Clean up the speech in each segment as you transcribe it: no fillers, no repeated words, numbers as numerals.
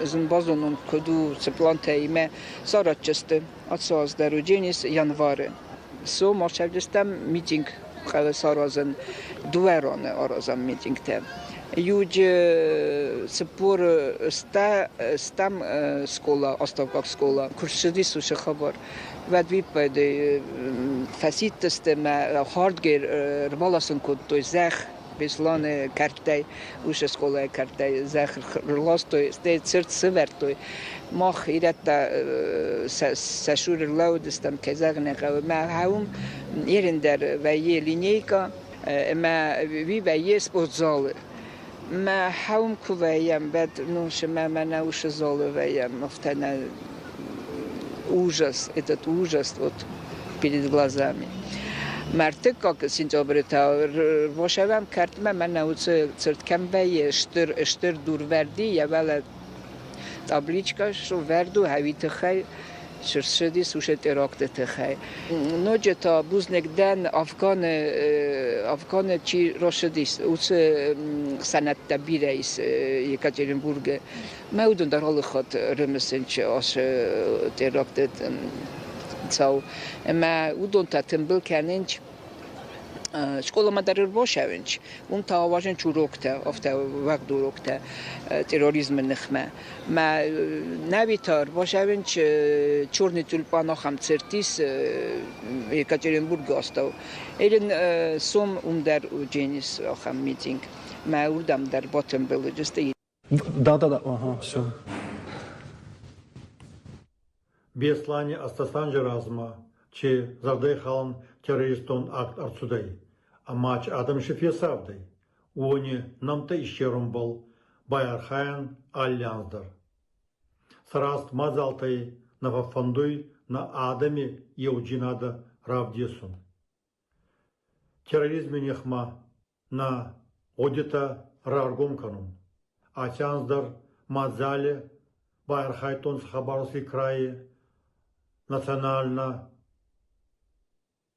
Зын базонон, куыд у, цы плантӕимӕ саратджысты ацы аз дӕр уыдженис январы. Сом ацӕудзыстӕм митинг хъӕуы саразын, дыууӕ раны аразӕм митингтӕ. Иуджы 40 стӕм скъола, астӕуккаг скъола, куы ссыдис уыцы хабар, уӕд виппайды фӕсидтысты мӕ хардгер ӕрбаласын кодтой зӕхх Беслӕны кӕрттӕй, уыцы скъолайы кӕрттӕй зӕхх ӕрластой, стӕй цырт сывӕрдтой. Мах ирӕттӕ сӕ цуры рлӕууыдыстӕм, кӕй зӕгъын ӕй хъӕуы. Мӕ хъӕуы ерын дӕр вӕййы линейкӕ ӕмӕ уый вӕййы спортзалы. Мӕ хъӕуы куы вӕййӕм, уӕд ну, мӕ мӕнӕ уыцы залы вӕййӕм, афтӕ нӕ ужас, этот ужас вот перед глазами. Мӕрдтыккаг сентябры та бацӕуӕм кӕртмӕ, мӕнӕ уыцы цырт кӕм вӕййы, стыр, стыр дурвӕрди, йӕ уӕлӕ табличкӕ сывӕрд у хӕуи тыххӕй, ссыдис уыцы теракты тыххӕй. Ноджы та бузныг дӕн Афганы, Афганы чи рацыдис, уыцы сӕнӕттӕ бирӕ ис Екатеринбургы. Мӕ уыдон дӕр алы хатт рымысынч ацы теракты цау. Ӕмӕ уыдон та тымбыл кӕнынч скъоламӕ дӕр ӕрбацӕуынч, уым та ауазынч уроктӕ, афтӕ уӕгъд уроктӕ терроризмы ныхмӕ. Мӕ нӕуи та ӕрбацӕуынч Черный тюльпан ахӕм цырт ис Екатеринбургы астӕу. Элин сом уым дӕр уыдженис ахӕм митинг. Мӕ уырдӕм дӕр батымбыл уыдысты. Да-да-да, ага, все. Беслӕни ӕстӕсанзи размӕ чи зӕрдӕйхалӕн террористон акт ӕрцудӕй ӕма чи адӕм си фесавдӕй, уони нӕмттӕ иссерунбӕл байархайӕн алли анз дӕр. Сӕ раст мадзалтӕй нӕ фӕффӕндуй нӕ адӕми еудзийнадӕ равдесун. Терроризми нихмӕ нӕ гъудитӕ раргом кӕнун. Аци анз дӕр мадзали байархайдтонцӕ Хабаровски крайи национально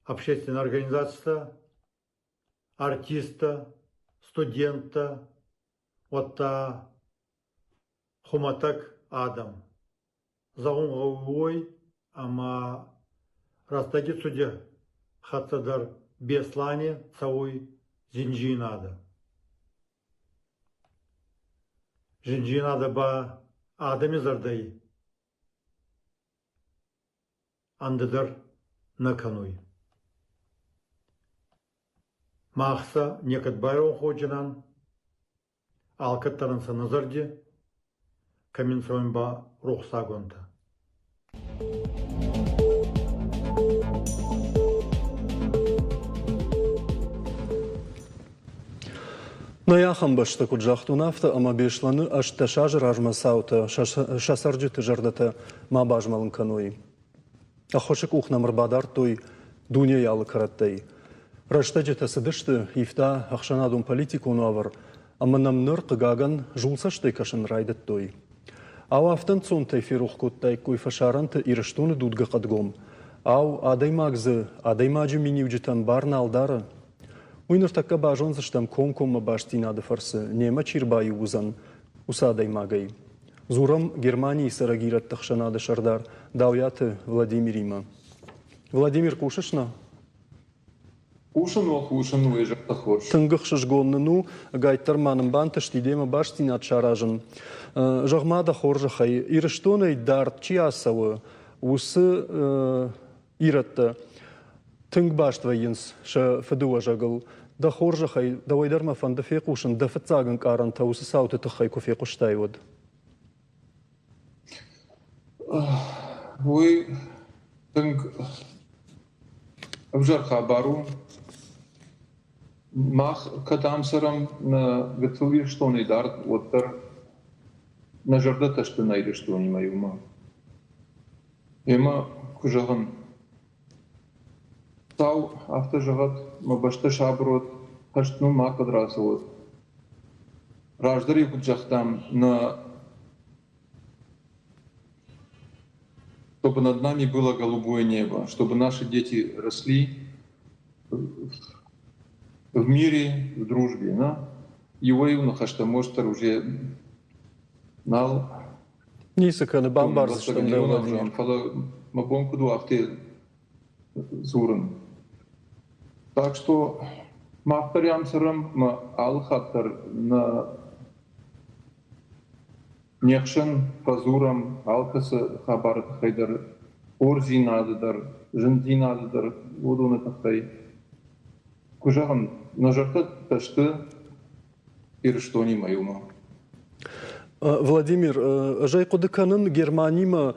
общественной организацитӕ, артисттӕ, студенттӕ, уӕдта хумӕтӕг адӕм. Зӕгъун гъӕуй уой, ӕма рӕстӕги цуди хӕццӕ дӕр Беслӕни цӕуй зиндзийнадӕ. Зиндзийнадӕ ба адӕми зӕрдӕй ӕндӕр нӕ кӕнуй. Мах сӕ некӕд байронх уодзинан, алкӕддӕр ӕнцӕ нӕ зӕрди, кӕми нцӕуӕн ба рохсагуӕнтӕ. Нӕ ахӕм бӕстӕ куыд загътон, афтӕ ӕмӕ Беслӕны 18 азы размӕ цаутӕ сӕ цӕрджыты зӕрдӕтӕ ма базмӕлын кӕной. Ӕххуысы къух нӕм ӕрбадардтой дунейы алы кӕрӕттӕй. Рӕстӕджытӕ цыдысты, ивта ӕхсӕнадон-политикон уавӕр, ӕмӕ нӕм ныр, хъыгагӕн, зулцӕстӕй кӕсын райдыдтой. Ау, афтӕ ӕнцонтӕй ферох кодтаиккой фӕсарӕнты Ирыстоны дудгӕ хъӕдгом? Ау, адӕймаг дзы адӕймаджы миниуджытӕн бар нал дары? Уый ныртӕккӕ базондзыстӕм комкоммӕ бастдзинады фӕрцы, немӕ чи рбаиу уыдзӕн, уыцы адӕймагӕй. Дзурӕм Германийы цӕрӕг ирӕтты ӕхсӕнады сӕрдар Дауиаты Владимиримӕ. Владимир, хъусыс нӕ? Хъусын уӕ, хъусын, уый зӕрдӕ хорз. Тынг ӕхсызгон нын у, ӕгайтдӕр ма нын бантысти демӕ бастдзинад саразын. Зӕгъ-ма дӕ хорзӕхӕй, Ирыстонӕй дард чи ацӕуы, уыцы ирӕттӕ тынг баст вӕййынц сӕ фыдыуӕзӕгыл. Дӕ хорзӕхӕй, дӕуӕй дӕр мӕ фӕнды фехъусын, дӕ фыццаг ӕнкъарӕнтӕ уыцы цауты тыххӕй куы фехъуыстай, уӕд. Уый тынг ӕвзӕр хабар у. Мах кӕд ам цӕрӕм нӕ гыццыл Ирыстонӕй дард, уӕддӕр нӕ зӕрдӕтӕ сты нӕ Ирыстонимӕ иумӕ. Ӕмӕ куы зӕгъын, Хуыцау афтӕ зӕгъӕд, мӕ бӕстӕ сабыр уӕд, хӕст ныл макӕд рацӕуӕд. Раздӕр-иу куыд загътам, нӕ чтобы над нами было голубое небо, чтобы наши дети росли в мире, в дружбе. Да? Иуӕй-иу ныхӕстӕ может уже нал. Ницы кӕны, бамбардзыстӕм дӕ, Владимир. Фӕлӕ мӕ бон куыд у афтӕ дзурын. Так что мах дӕр ам цӕрӕм, мӕ алы хатт дӕр нӕ не хсӕн фӕдзурӕм алкӕцы хабары тыххӕй дӕр, хорздзинады дӕр, зындзинады дӕр, уыдоны тыххӕй. Куы зӕгъын, нӕ зӕрдӕтӕ сты Ирыстонимӕ иумӕ. Владимир, ӕз ӕй хъуыды кӕнын, Германимӕ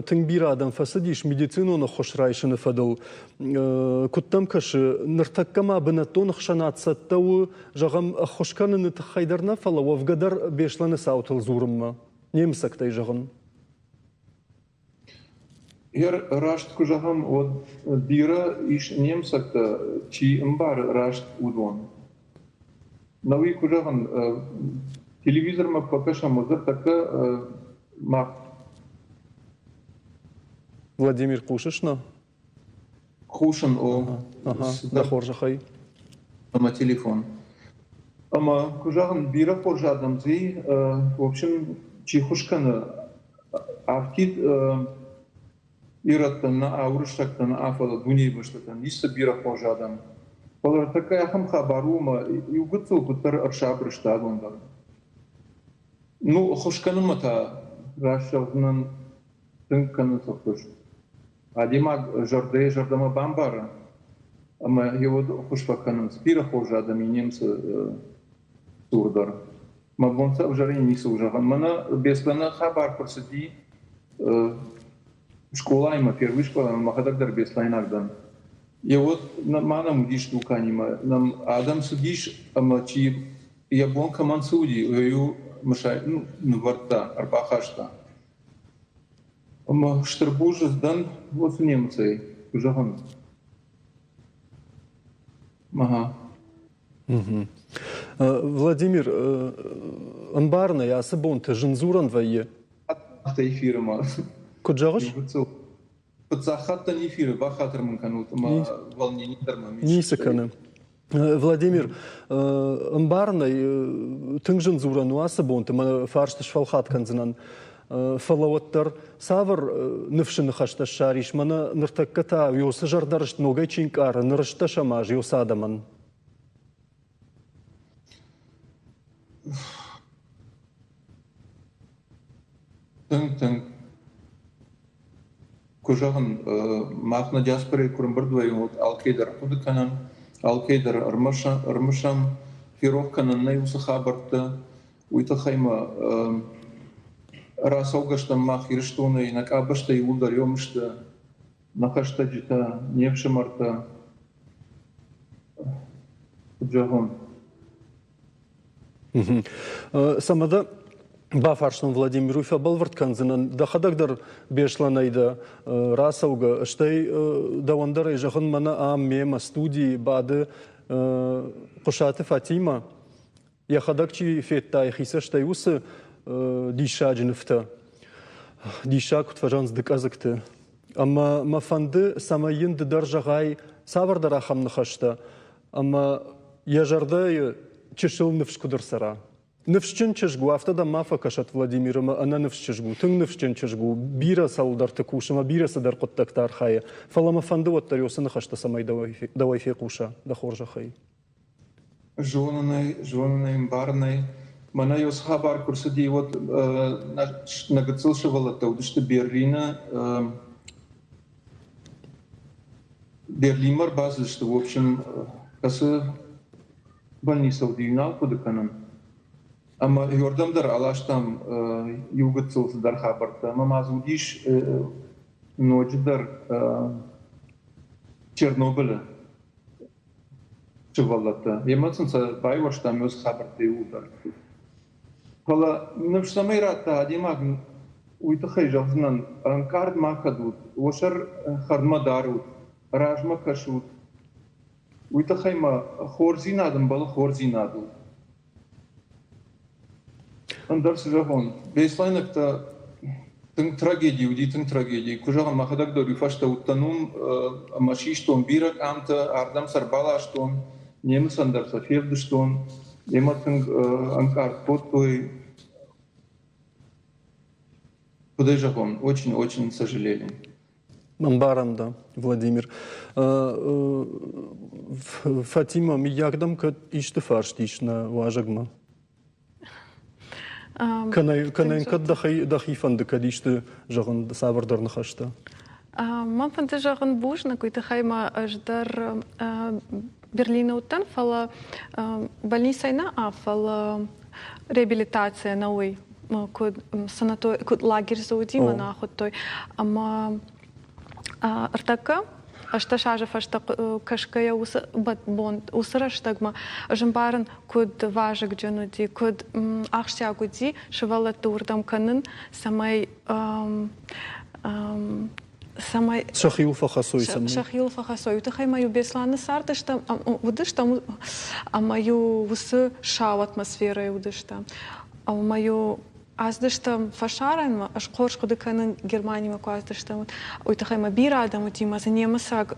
тынг бирӕ адӕм фӕцыдис медицинон ӕххуыс райсыны фӕдыл. Куыд дӕм кӕсы, ныртӕккӕ ма бынӕттон ӕхсӕнад цӕттӕ у, зӕгъӕм, ӕххуыс кӕныны тыххӕй дӕр нӕ, фӕлӕ уӕвгӕ дӕр Беслӕны цаутыл дзурынмӕ, немыцӕгтӕй зӕгъын? Раст куы зӕгъӕм, уӕд бирӕ ис немыцӕгтӕ, чи ӕмбары раст, уыдон. Науи куы зӕгъын, телевизормӕ куы фӕкӕсӕм, уӕд ныртӕккӕ мах Владимир, хъусыс нӕ? Хъусын, о. Дӕ хорзӕхӕй. Ӕмӕ телефон. Ӕмӕ, куы зӕгъын, бирӕ хорз адӕм дзы и. В общем, чи ххуыс кӕны, афтид ирӕттӕн нӕ, уырыссӕгтӕн нӕ, фӕлӕ дунейы бӕстӕтӕн ис цы бирӕ хорз адӕм. Фӕлӕ ныртӕккӕ ахӕм хабар у, ӕмӕ иу гыццыл куыддӕр ӕрсабыр сты адон дӕр. Ну, ӕххуыс кӕнынмӕ та раст зӕгъдзынӕн, тынг кӕнынц ӕххуыс. Адӕймаг зӕрдӕйы зӕрдӕмӕ бамбары ӕмӕ йӕ уӕд ӕххуыс фӕкӕнынц. Бирӕ хорз адӕм и немыцы цур дӕр. Мӕ бон сӕ ӕвзӕрӕй ницы у зӕгъын. Мӕнӕ Беслӕны хабар куы рцыди скъолаимӕ, первый скъолаимӕ, мӕхӕдӕг дӕр беслӕйнаг дӕн. Йе уӕд ма нӕм уыдис дуканимӕ, нӕм адӕм цыдис ӕмӕ чи йӕ бон кӕмӕн цы уыди, уый-иу мысай нывӕрдта, ӕрбахаста. Ӕмӕ стыр бузныг дӕн уыцы немыцӕй, куы зӕгъын. Ага. Владимир, ӕмбарын ӕй, ацы бонты зын дзурӕн вӕййы. Афтӕ эфиры ма. Куыд зӕгъыс? Фыццаг хатт дӕн эфиры, бахатыр мын кӕнут, ӕмӕ волнение дӕр мӕм ис. Ницы кӕны. Владимир, ӕмбарын ӕй, тынг зын дзурӕн у ацы бонты, мӕ фарст сфӕлхат кӕндзынӕн. Фӕлӕ уӕддӕр цавӕр ныфсы ныхӕстӕ ссарис, мӕнӕ ныртӕккӕ та уыцы зӕрдӕрыст ногӕй чи нкъары, нырыстӕсӕм аз уыцы адӕмӕн? Тынг, тынг. Куы зӕгъын, мах нӕ диаспорӕйы куы рымбырд вӕййӕм, уӕд алкӕй дӕр хъуыды кӕнӕм, алкӕй дӕр ӕрмысӕм, ферох кӕнӕн нӕй уыцы хабӕрттӕ. Уый тыххӕй ма рацӕугӕ стӕм мах Ирыстонӕй, нӕ къабӕзтӕ иууылдӕр иом сты, нӕ хӕстӕджытӕ, не фсымӕртӕ. Куыд зӕгъон? Цӕмӕ дӕ бафарстон, Владимир, уый фӕбӕлвырд кӕндзынӕн. Дӕхӕдӕг дӕр Беслӕнӕй дӕ рацӕугӕ, стӕй дӕуӕн дӕр ӕй зӕгъын, мӕнӕ ам мемӕ студийы бады Хъуысаты Фатимӕ. Йӕхӕдӕг чи федта йӕхи цӕстӕй уыцы диссаджы нывтӕ. Диссаг куыд фӕзӕгъынц дыкъӕдзыгты. Ӕмӕ мӕ фӕнды, цӕмӕй йын ды дӕр зӕгъай цавӕрдӕр ахӕм ныхӕстӕ, ӕмӕ йӕ зӕрдӕйы чысыл ныфс куыд ӕрцӕра. Ныфсджын чызг у, афтӕ дӕм ма фӕкӕсӕд Владимир ӕмӕ ӕнӕныфс чызг у, тынг ныфсджын чызг у, бирӕ цӕуылдӕрты кусы ӕмӕ бирӕ цыдӕр хъуыддӕгты архайы. Фӕлӕ мӕ фӕнды уӕддӕр уыцы ныхӕстӕ цӕмӕй дӕуӕй фехъуса, дӕ хорзӕхӕй. Зонын ӕй, зонын ӕй, ӕмбарын ӕй. Мӕнӕ уыцы хабар куы рцыди, уӕд нӕ гыццыл сывӕллӕттӕ уыдысты Берлины. Берлинмӕ ӕрбацыдысты, в общем, кӕцы больница уыди, нал хъуыды кӕнын. Ӕмӕ иуӕрдӕм дӕр аластам иу гыццыл цыдӕр хабӕрттӕ. Ӕмӕ ма дзы уыдис ноджыдӕр Чернобылы сывӕллӕттӕ. Йемӕ сын сӕ байуӕрстам уыцы хабӕрттӕ иууылдӕр. Фӕлӕ ныфс цӕмӕй радта адӕймаг, уый тыххӕй зӕгъдзынӕн, ӕнкъард ма кӕд ут, уӕ сӕр хӕрдмӕ дарут, размӕ кӕсут. Уый тыххӕй ма хорздзинад ӕмбӕлы хорздзинадыл. Ӕндӕр цы зӕгъон, беслӕйнӕгтӕ тынг трагеди уыди, тынг трагеди. Куы зӕгъын, мӕхӕдӕг дӕр уый фӕстӕ уыдтӕн уым ӕмӕ систон бирӕ къамтӕ, ардӕм сӕ ӕрбаластон, немыцӕн дӕр сӕ февдыстон. Йемӕ тынг ӕнкъард кодтой. Куыд ӕй зӕгъон, очень-очень сожалели. Ӕмбарӕм дӕ, Владимир. Фатима, мыййаг дӕм кӕд исты фарст ис нӕ уазӕгмӕ? Кӕнӕ йын кӕд дӕхи фӕнды, кӕд исты зӕгъын, цавӕрдӕр ныхӕстӕ? Мӕн фӕнды зӕгъын бузныг, уый тыххӕй ма ӕз дӕр Берлины уыдтӕн, фӕлӕ больницӕйы нӕ, фӕлӕ реабилитацийӕ нӕ уый куыд санаторий, куыд лагерь дзы уыди, мӕн ахуыдтой. Ӕмӕ ӕртӕккӕ 18 азы фӕстӕ кӕсгӕйӕ уыцы бон, уыцы рӕстӕгмӕ ӕз ӕмбарын, куыд вазыгджын уыди, куыд ахсджиаг уыди сывӕллӕтты уырдӕм кӕнын, цӕмӕй цӕмӕй сӕхиуыл фӕхӕцой, цӕмӕй сӕхиуыл фӕхӕцой. Уый тыххӕй ма-иу Беслӕны цардыстӕм, уыдыстӕм ӕмӕ-иу уыцы сау атмосферӕйы уыдыстӕм. Ӕмӕ-иу ацыдыстӕм фӕсарӕнмӕ, ӕз хорз хъуыды кӕнын, Германимӕ куы ацыдыстӕм, уый тыххӕй ма бирӕ адӕм уыди, ӕмӕ дзы немыцаг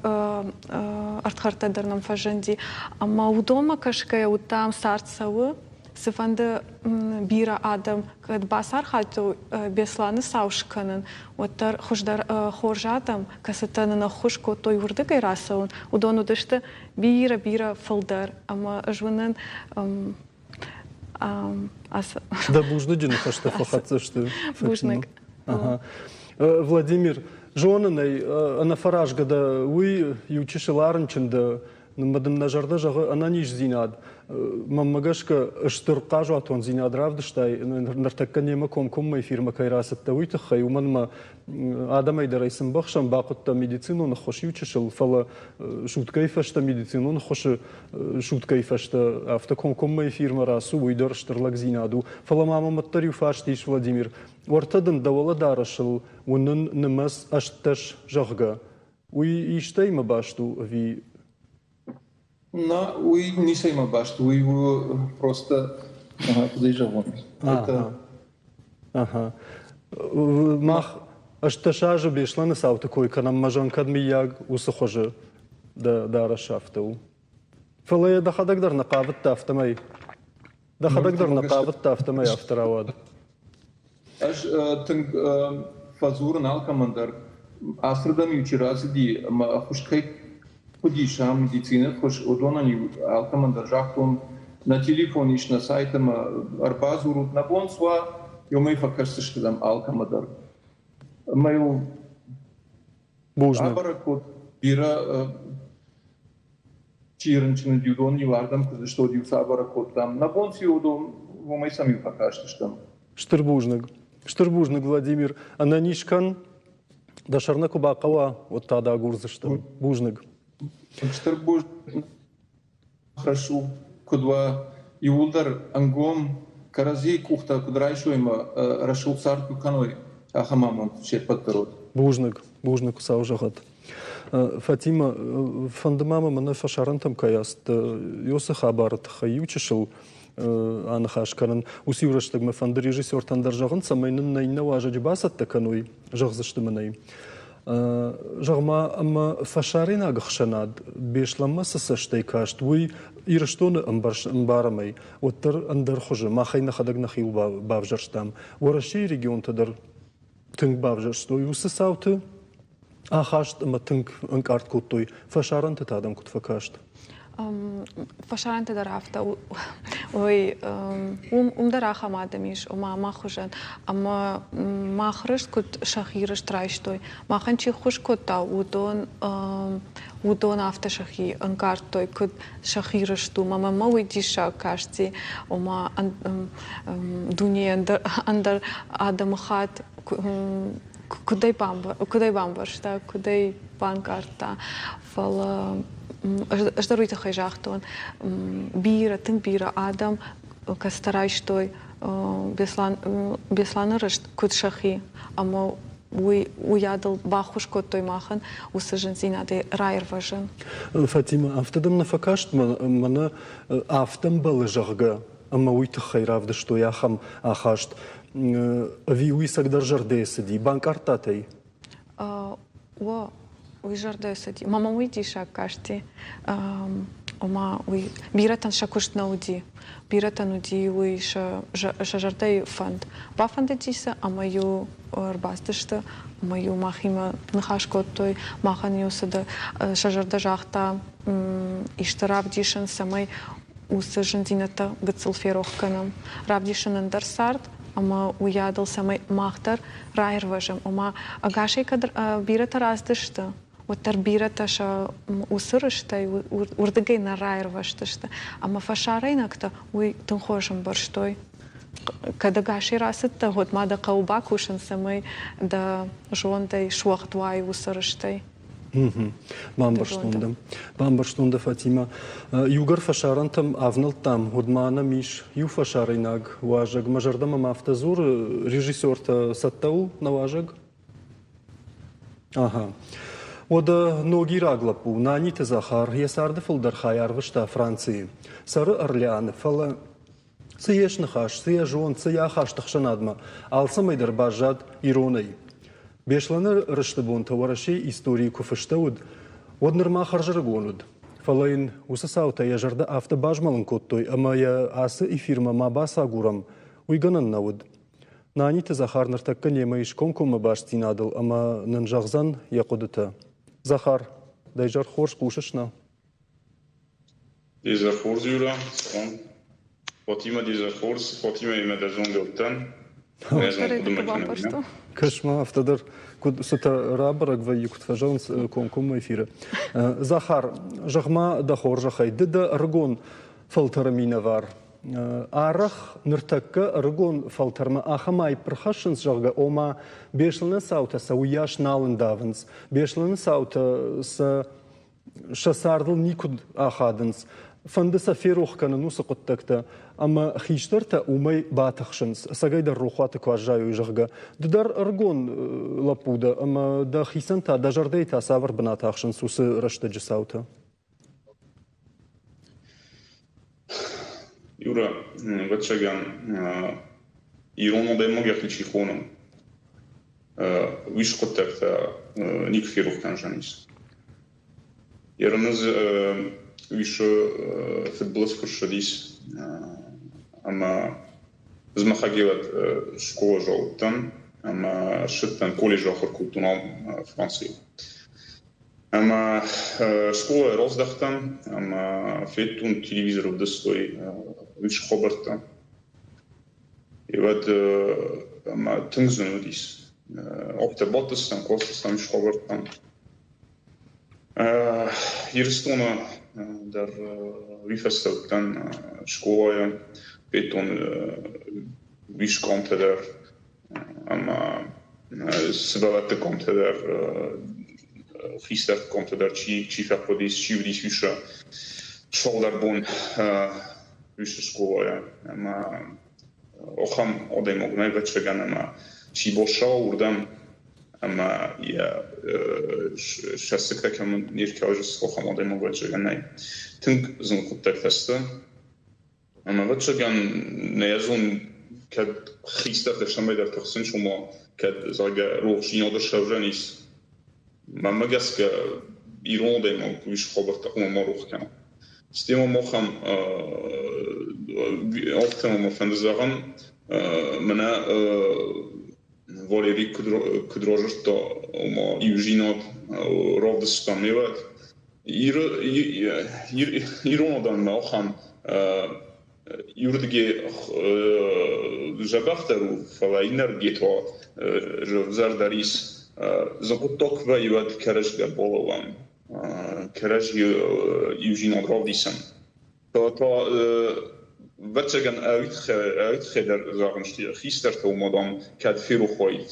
ӕрдхӕрдтӕ дӕр нӕм фӕзынди. Ӕмӕ уыдонмӕ кӕсгӕйӕ уыдтам, цард цӕуы, цыфӕнды бирӕ адӕм кӕд бацархайдтой Беслӕны цау скӕнын, уӕддӕр хуыздӕр хорз адӕм, кӕцытӕ нын ӕххуыс кодтой уырдыгӕй рацӕуын, уыдон уыдысты бирӕ-бирӕ фылдӕр. Ӕмӕ ӕз уынын ацы... Дӕ бузныджы ныхӕстӕ фӕхӕццӕ сты. Бузныг. Владимир, зонын ӕй, ӕнӕфӕразгӕ дӕ, уый иу чысыл арынчын дӕ, Мӕ дын нӕ зӕрдӕ зӕгъы ӕнӕниздзинад. Мӕнмӕ гӕсгӕ, стыр хъазуатондзинад равдыстай, ныртӕккӕ немӕ комкоммӕ эфирмӕ кӕй рацыдтӕ, уый тыххӕй, уымӕн ӕмӕ адӕмӕй дӕр ӕй цы мбӕхсӕн, бахъуыдтӕ медицинон ӕххуыс иу чысыл, фӕлӕ суткӕйы фӕстӕ медицинон ӕххуысы суткӕйы фӕстӕ афтӕ комкоммӕ эфирмӕ рацу, уый дӕр стыр лӕгдзинад у. Фӕлӕ ма мӕм уӕддӕр иу фарст ис, Владимир. Уӕртӕ дын дӕ уӕлӕдарӕсыл уынын нымӕц 18, зӕгъгӕ. Уый истӕимӕ баст у ӕви? На, уый ницӕимӕ баст у, уый у просто, куыд ӕй зӕгъон, это... Ага. Мах 18 азы Беслӕны цауты кой кӕнӕм, мӕ зӕн кӕд мыййаг уыцы хуызы дӕ дарӕс афтӕ у. Фӕлӕ йӕ дӕхӕдӕг дӕр нӕ хъавыдтӕ афтӕмӕй. Дӕхӕдӕг дӕр нӕ хъавыдтӕ афтӕмӕй афтӕ рауад. Ӕз тынг фӕдзурын алкӕмӕн дӕр, ацырдӕм-иу чи рацыди ӕмӕ ӕххуыс кӕй хъуыдис ам медицинӕйы ӕххуыс, уыдонӕн-иу алкӕмӕн дӕр загътон, нӕ телефон ис нӕ сайт ӕмӕ ӕрбадзурут, нӕ бон цы уа, уымӕй фӕкӕсдзыстӕм алкӕмӕ дӕр. Ӕмӕ-иу Бузныг. Абӕрӕг код бирӕ чи рынчын уыди, уыдон-иу ардӕм куы цыдысты, уӕд-иу сӕ абӕрӕг кодтам. Нӕ бон цы уыдон, уымӕй сӕм-иу фӕкастыстӕм. Стыр бузныг. Стыр бузныг, Владимир. Ӕнӕниз кӕн. Дӕ сӕр нӕ куы бахъӕуа, уӕд та дӕ агурдзыстӕм. Бузныг. Стыр бузныг. Рӕсугъд куыд уа, иууылдӕр ӕнгом кӕрӕдзийы къухтӕ куыд райсой ӕмӕ рӕсугъд цард куы кӕной, ахӕм амонд се ппӕт дӕр уӕд. Бузныг, бузныг, Хуыцау зӕгъӕд. Фатимӕ, фӕнды ма мӕ мӕнӕ фӕсарӕнтӕм кӕй ацыдтӕ, уыцы хабары тыххӕй иу чысыл аныхас кӕнын. Уыцы иу рӕстӕгмӕ фӕнды режиссертӕн дӕр зӕгъын, цӕмӕй нын нӕ иннӕ уазӕджы бацӕттӕ кӕной, зӕгъдзысты мын ӕй. Зӕгъ-ма, ӕмӕ фӕсарӕйнаг ӕхсӕнад Беслӕнмӕ цы цӕстӕй каст, уый Ирыстоны ӕмбарӕм ӕй, уӕддӕр ӕндӕр хуызы, махӕй нӕхӕдӕг нӕхиуыл бавзӕрстам. Уӕрӕсейы регионтӕ дӕр тынг бавзӕрстой уыцы цауты ахаст ӕмӕ тынг ӕнкъард кодтой. Фӕсарӕнты та адӕм куыд фӕкаст? Фӕсарӕнты дӕр афтӕ уый уым дӕр ахӕм адӕм ис, ома мах хуызӕн. Ӕмӕ мах рыст куыд сӕхи рыст райстой. Махӕн чи ххуыс кодта, уыдон уыдон афтӕ сӕхи ӕнкъардтой, куыд сӕхи рыст у. Мӕнмӕ уый диссаг касти, ома дунейы ӕндӕр ӕндӕр адӕмыхатт куыд ӕй бамбӕрста, куыд ӕй банкъардта. Фӕлӕ ӕз дӕр уый тыххӕй загътон, бирӕ, тынг бирӕ адӕм, кӕцытӕ райстой Беслӕны рыст куыд сӕхи, ӕмӕ уый уыйадыл баххуыс кодтой махӕн уыцы зындзинадӕй раирвӕзын. Фатимӕ, афтӕ дӕм нӕ фӕкаст, мӕнӕ афтӕ мбӕлы, зӕгъгӕ, ӕмӕ уый тыххӕй равдыстой ахӕм ахаст? Ӕви уый цӕгдӕр зӕрдӕйы цыди? Банкъардтат ӕй? О, уый зӕрдӕйы цыди. Мӕ мӕм уый диссаг касти. Ома уый бирӕтӕн сӕ куыст нӕ уыди, бирӕтӕн уыди уый сӕ сӕ зӕрдӕйы фӕнд. Бафӕндыди сӕ ӕмӕ-иу ӕрбацыдысты ӕмӕ-иу махимӕ ныхас кодтой. Махӕн-иу цыды сӕ зӕрдӕ загъта исты равдисын, цӕмӕй уыцы зындзинӕдтӕ гыццыл ферох кӕнӕм. Равдисын ӕндӕр цард ӕмӕ уыйадыл цӕмӕй мах дӕр раирвӕзӕм. Ома ӕгасӕй кӕд бирӕтӕ рацыдысты, уӕддӕр бирӕтӕ сӕ уыцы рыстӕй уырдыгӕй нӕ раирвӕзтысты. Ӕмӕ фӕсарӕйнӕгтӕ уый тынг хорз ӕмбӕрстой. Кӕд ӕгасӕй рацыдтӕ, уӕд ма дӕ хъӕуы бакусын, цӕмӕй дӕ зондӕй суӕгъд уай уыцы рыстӕй. Бамбӕрстон дӕ. Бамбӕрстон дӕ, Фатимӕ. Иугӕр фӕсарӕнтӕм авнӕлдтам, уӕд ма нӕм ис иу фӕсарӕйнаг уазӕг. Мӕ зӕрдӕ мӕм афтӕ дзуры, режиссертӕ цӕттӕ у нӕ уазӕг? Ага. Уӕдӕ ногираг лӕппу Наниты Захар йӕ царды фылдӕр хай арвыста Францийы. Цӕры Орлеаны, фӕлӕ цы йе сныхас, цы йӕ зонд, цы йӕ ахаст ӕхсӕнадмӕ, алцӕмӕй дӕр баззад иронӕй. Беслӕны рысты бонтӕ Уӕрӕсейы историйы куы фыстӕуыд, уӕд нырма хӕрзӕрыгон уыд. Фӕлӕ йын уыцы цаутӕ йӕ зӕрдӕ афтӕ базмӕлын кодтой, ӕмӕ йӕ ацы эфирмӕ ма бацагурӕм, уый гӕнӕн нӕ уыд. Наниты Захар ныртӕккӕ немӕ ис комкоммӕ бастдзинадыл ӕмӕ нын зӕгъдзӕн йӕ хъуыдытӕ. Захар, дӕ изӕр хорз хъусыс нӕ? Де изӕр хорз, Юра. Цӕуӕм. Фатимӕ, де изӕр хорз. Фатимӕимӕ дӕ зонгӕ уыдтӕн. Кӕс-ма, афтӕ дӕр куыд цытӕ рабӕрӕг вӕййы, куыд фӕзӕгъынц комкоммӕ эфиры. Захар, зӕгъ-ма дӕ хорзӕхӕй, ды дӕ ӕрыгон фӕлтӕры минӕвар. Арӕх ныртӕккӕ ӕрыгон фӕлтӕрмӕ ахӕм аипп ӕрхӕссынц, зӕгъгӕ, ома Беслӕны цаутӕ сӕ уыйас нал ӕндавынц. Беслӕны цаутӕ сӕ сӕ цардыл никуыд ахадынц. Фӕнды сӕ ферох кӕнын уыцы хъуыддӕгтӕ, ӕмӕ хистӕртӕ уымӕй батыхсынц, ӕцӕгӕйдӕр рохуаты куы аззайой, зӕгъгӕ. Ды дӕр ӕрыгон лӕппу дӕ ӕмӕ дӕхицӕн та, дӕ зӕрдӕйы та цавӕр бынат ахсынц уыцы рӕстӕджы цаутӕ? Юра, ӕвӕццӕгӕн, ирон адӕймаг йӕхи чи хоны, уый хъуыддӕгтӕ никуы ферох кӕндзӕнис. Ерыныз уисы фыдбылыз куы ссыдис ӕмӕ змӕхӕгилӕт скъола уыдтӕн ӕмӕ ссыдтӕн колледжы ахуыр кодтон ам Францийы. Ӕмӕ скъолайы раздӕхтӕн ӕмӕ федтон телевизор ӕвдыстой уыцы хабӕрттӕ. Уӕд ӕмӕ тынг зын уыдис. Афтӕ бадтыстӕм, кастыстӕм уыцы хабӕрттӕм. Ирыстоны дӕр уый фӕстӕ уыдтӕн скъолайы, федтон уис къамтӕ дӕр ӕмӕ сывӕллӕтты къамтӕ дӕр, хистӕрты къамтӕ дӕр чи фӕхъуыдис, чи уыдис уыцы цалдӕр бон уыцы скъолайы. Ӕмӕ ахӕм адӕймаг нӕй, ӕвӕццӕгӕн, ӕмӕ чи бацӕуа уырдӕм ӕмӕ йӕ сӕ сыгтӕ кӕмӕн не ркӕлы, ахӕм адӕймаг ӕвӕццӕгӕн нӕй. Тынг зын хъуыддӕгтӕ сты. Ӕмӕ ӕвӕццӕгӕн, нӕ зон, кӕд хистӕртӕ цӕмӕйдӕр тыхсынц, ома кӕд, зӕгъгӕ, рохсдзинад сӕвзӕрис. Мӕнмӕ гӕсгӕ, ирон адӕймаг уый хабӕрттӕ хъуамӕ ма рох кӕна. Стӕй ма махӕн афтӕ ма мӕ фӕнды зӕгъын, мӕнӕ Валерий куыд разырдта, ома иудзинад равдыста ме уӕд. Ирон адӕммӕ ахӕм иуырдыгӕй дзӕбӕхдӕр у, фӕлӕ иннӕрдыгӕй та зӕрдӕ рис. Зын хъуыддаг куы вӕййы, уӕд кӕрӕдзийӕ балӕууӕм, кӕрӕдзийы иудзинад равдисӕм. Фӕлӕ та ӕвӕццӕгӕн ӕвитхӕй дӕр зӕгъын хистӕртӕ, уымӕ дам кӕд ферох уаид,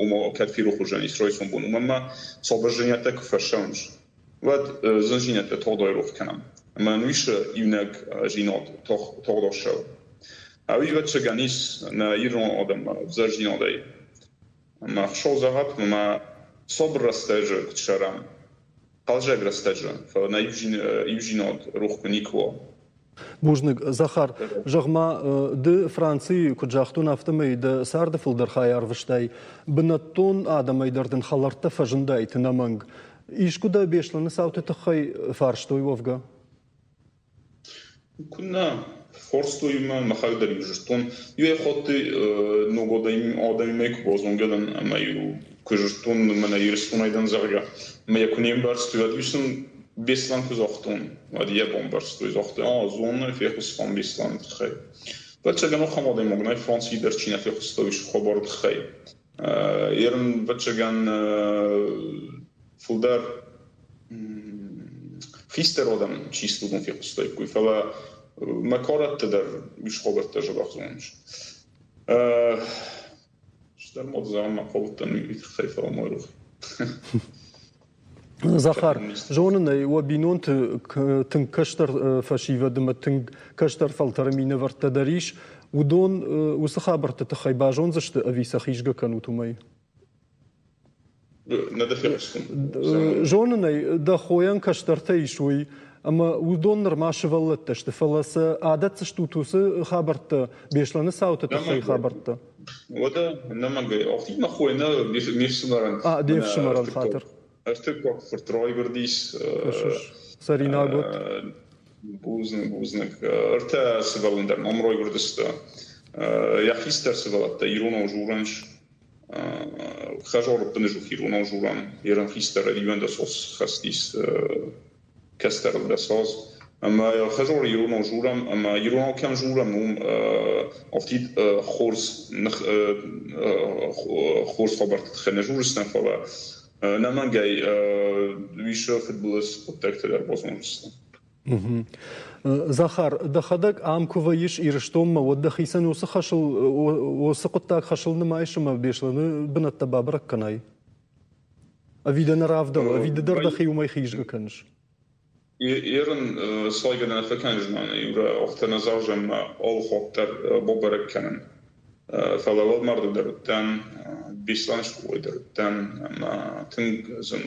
ома кӕд ферох уыдзӕнис райсом бон, уымӕн ма цавӕр зынӕдтӕ куы фӕцӕуынц, уӕд зындзинӕдтӕ тагъд айрох кӕнӕм. Ӕмӕ нын уый иунӕг зинад тагъд ссӕуы. Ӕви ӕвӕццӕгӕн ис нӕ ирон адӕммӕ ӕвзӕрдзинадӕй. Ӕмӕ Хуыцау зӕгъӕд, ӕмӕ сабыр рӕстӕджы куыд цӕрӕм, хъӕлдзӕг рӕстӕджы, фӕлӕ нӕ иудзинад рох куы никуы уа. Бузныг, Захар. Зӕгъ-ма, ды Францийы, куыд загътон, афтӕмӕй дӕ царды фылдӕр хай арвыстай. Бынӕттон адӕмӕй дӕр дын хӕлӕрттӕ фӕзындаид ӕнӕмӕнг. Искуы дӕ Беслӕны цауты тыххӕй фарстой уӕвгӕ? Куыннӕ, форстой мӕ, мӕхӕдӕг дӕр-иу зыдтон. Иуӕй хатт ног адӕмимӕ куы базонгӕ дӕн ӕмӕ-иу куы зыдтон, мӕнӕ Ирыстонӕй дӕн, зӕгъгӕ, ӕмӕ йӕ куы не мбӕрстой, уӕд-иу сын Беслӕн куы загътон, уӕд йӕ бамбӕрстой, загътой, а, зоны, фехъуыстам Беслӕны тыххӕй. Ӕвӕццӕгӕн, ахӕм адӕймаг нӕй, Францийы дӕр чи нӕ фехъуыста, уый хабары тыххӕй. Ерын, ӕвӕццӕгӕн, фылдӕр хистӕр адӕм чи студон фехъуыстаиккой, фӕлӕ мӕ карӕтты дӕр ис хабӕрттӕ дзӕбӕх зонынц. Стӕр ма зӕгъын мӕ хъавыдтӕн уый тыххӕй, фӕлӕ ма рох. Захар, зонын ӕй, уӕ бинонты тынг кӕстӕр фӕсивӕд ӕмӕ тынг кӕстӕр фӕлтӕры минӕвӕрттӕ дӕр ис. Уыдон уыцы хабӕртты тыххӕй базондзысты ӕви сӕ хизгӕ кӕнут уымӕй? Нӕ дӕ фехъуыстон. Зонын ӕй, дӕ хойӕн кӕстӕртӕ ис, уый, ӕмӕ уыдон нырма сывӕллӕттӕ сты, фӕлӕ сӕ адӕтдзыстут уыцы хабӕрттӕ, Беслӕны цауты тыххӕй хабӕрттӕ? Уӕдӕ, ӕнӕмӕнгӕй, афтид мӕ хой нӕ, ме фсымӕрӕн. А, де фсымӕрӕн хатыр. Ӕртыккаг фырт райгуырдис. Цӕринаг уыд. Бузныг, бузныг. Ӕртӕ сывӕллон дӕр мӕм райгуырдысты. Йӕ хистӕр сывӕллӕттӕ иронау дзурынц. Хӕзоры бынызух иронау дзурӕм. Ерын хистӕр ӕвиуӕндӕс хӕстис кӕстӕрыл дӕсаз. Ӕмӕ хӕзоры иронау дзурӕм, ӕмӕ иронау кӕм дзурӕм, уым афтид хорз хорз хабӕртты тыххӕй нӕ дзурдзыстӕм, фӕлӕ ӕнӕмӕнгӕй уисы фыдбылыз хъуыддӕгтӕ дӕр базондзыстӕм. Захар, дӕхӕдӕг ам куы вӕййыс Ирыстонмӕ, уӕд дӕхицӕн уыцы хӕсыл, уыцы хъуыддаг хӕсыл нымайыс ӕмӕ Беслӕны бынӕттӕ бабӕрӕг кӕнай? Ӕви дӕ нӕ равдӕлы, ӕви ды дӕр дӕхи уымӕй хизгӕ кӕныс? Ерын сайгӕ нӕ фӕкӕндзынӕн, иурӕ афтӕ нӕ зӕгъзӕн мӕ алы хатт дӕр бабӕрӕг кӕнын. Фӕлӕ уӕлмӕрды дӕр уыдтӕн, Беслӕны скъолайы дӕр уыдтӕн ӕмӕ тынг зын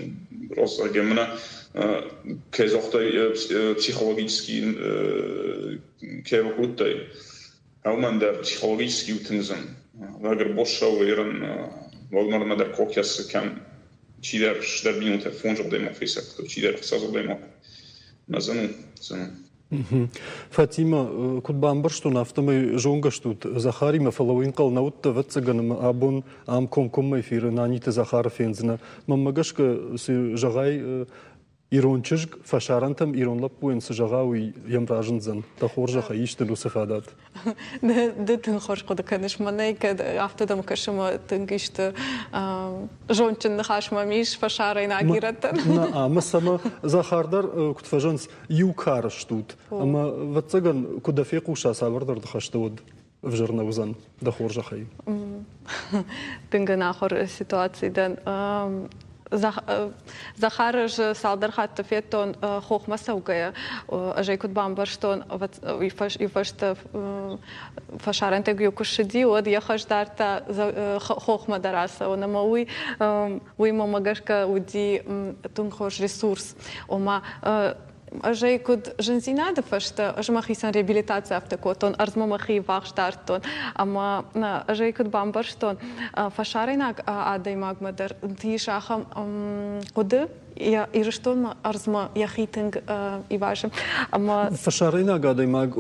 раззагӕ мӕнӕ кӕй загътай, психологически кӕй ракодтай, уымӕн дӕр психологически у тынг зын. Лагер Боссауы ерын уӕлмӕрдмӕ дӕр кокӕсы кӕм чидӕр стыр бинонтӕ фондз адӕймаг фесӕфтой, чидӕр ӕхсӕз адӕймаг. Мӕ зын у, зын у. Фатимӕ, куыд бамбӕрстон, афтӕмӕй зонгӕ стут Захаримӕ, фӕлӕ уый ӕнхъӕл нӕ уыдтӕ, ӕвӕццӕгӕн, ӕмӕ абон ам комкоммӕ эфиры Наниты Захары фендзынӕ. Мӕнмӕ гӕсгӕ, цы зӕгъай, ирон чызг фӕсарӕнтӕм ирон лӕппуйӕн цы зӕгъа, уый йӕм разындзӕн. Дӕ хорзӕхӕй, ис дын уыцы фадат. Ды тынг хорз хъуыды кӕныс мӕнӕй, кӕд афтӕ дӕм кӕсы, ӕмӕ тынг исты зондджын ныхас мӕм ис фӕсарӕйнаг ирӕттӕн. Нӕ, ӕмӕ цӕмӕ Захар дӕр, куыд фӕзӕгъынц, иу кары стут. Ӕмӕ, ӕвӕццӕгӕн, куы дӕ фехъуса цавӕрдӕр ныхӕстӕ, уӕд ӕвзӕр нӕ уыдзӕн дӕ хорзӕхӕй. Тынг ӕнахуыр ситуаци дӕн. Захар ӕз цалдӕр хатты федтон хохмӕ цӕугӕйӕ. Ӕз ӕй куыд бамбӕрстон, уый фӕстӕ фӕсарӕнтӕй куы ссыди, уӕд йӕ хӕс дардта хохмӕ дӕр ацӕуын. Ӕмӕ уый, уый мӕнмӕ гӕсгӕ уыди тынг хорз ресурс. Ома ӕз ӕй куыд зындзинады фӕстӕ ӕз мӕхицӕн реабилитаци афтӕ кодтон, ӕрдзмӕ мӕхи ввахс дардтон ӕмӕ ӕз ӕй куыд бамбӕрстон, фӕсарӕйнаг адӕймагмӕ дӕр ис ахӕм хъуыды, Ирыстонмӕ ӕрдзмӕ йӕхи тынг ивазы. Ӕмӕ фӕсарӕйнаг адӕймаг,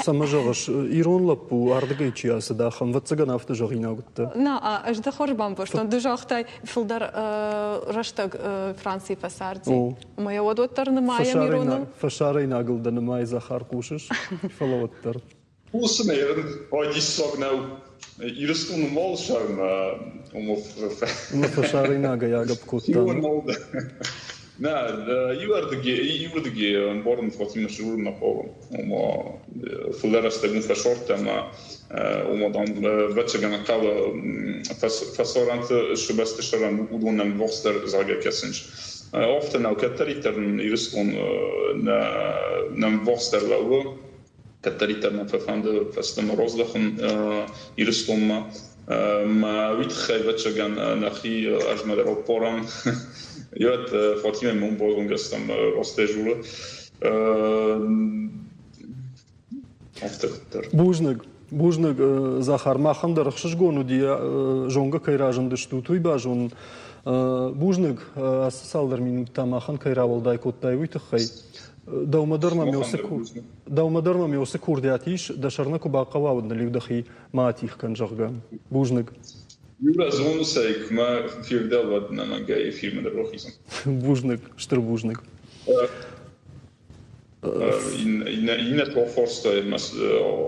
цӕмӕ зӕгъыс, ирон лӕппу ардыгӕй чи ацыд, ахӕм, ӕвӕццӕгӕн, афтӕ зӕгъинаг уыдтӕ? Нӕ, ӕз дӕ хорз бамбӕрстон. Ды загътай, фылдӕр рӕстӕг Францийы фӕцарди. Ӕмӕ йӕ уӕд уӕддӕр нымайӕм ироныл? Фӕсарӕйнагыл дӕ нымайы Захар, хъусыс? Фӕлӕ уӕддӕр. Хъусын ӕй, ай диссаг нӕу. Ирыстоны мал сӕрмӕ Уымӕ фӕсарӕйнагӕй агӕпп кодта. Нӕ, иуӕрдыги ӕмбарын Фатимӕ сжурмӕ хъӕуы. Ома фылдӕр рӕстӕг уым фӕсордта ӕмӕ ома дам ӕвӕццӕгӕн хъӕуы фӕсарӕнты сыбӕсты сӕрӕн уыдонӕн ввахсдӕр зӕгъгӕ кӕсынц. Афтӕ нӕу, кӕддӕриддӕр нын Ирыстон нӕм ввахсдӕр лӕууы, кӕддӕриддӕр нӕ фӕфӕнды фӕстӕмӕ раздӕхын Ирыстонмӕ. Мӕ уый тыххӕй, ӕвӕццӕгӕн, нӕхи ӕзмӕ дӕр ӕппарӕм. Йӕт Фатимӕ мын базонгӕ стӕм растӕй дзуры. Афтӕ куыддӕр. Бузныг. Бузныг, Захар. Махӕн дӕр ӕхсызгон уыди, зонгӕ кӕй разындыстут, уый базонын. Бузныг, ацы цалдӕр минут та махӕн кӕй рауӕлдай кодтай, уый тыххӕй. Дӕумӕ дӕр мӕм уыцы дӕумӕ дӕр мӕм уыцы курдиат ис, дӕ сӕр нӕ куы бахъӕуа, уӕд ныл-иу дӕхи ма атигъ кӕн, зӕгъгӕ. Бузныг. Юра, зоныс ӕй, куы мӕ февдӕл, уӕд ӕнӕмӕнгӕй эфирмӕ дӕр рахизын. Бузныг, стыр бузныг. Иннӕ тохфорстӕ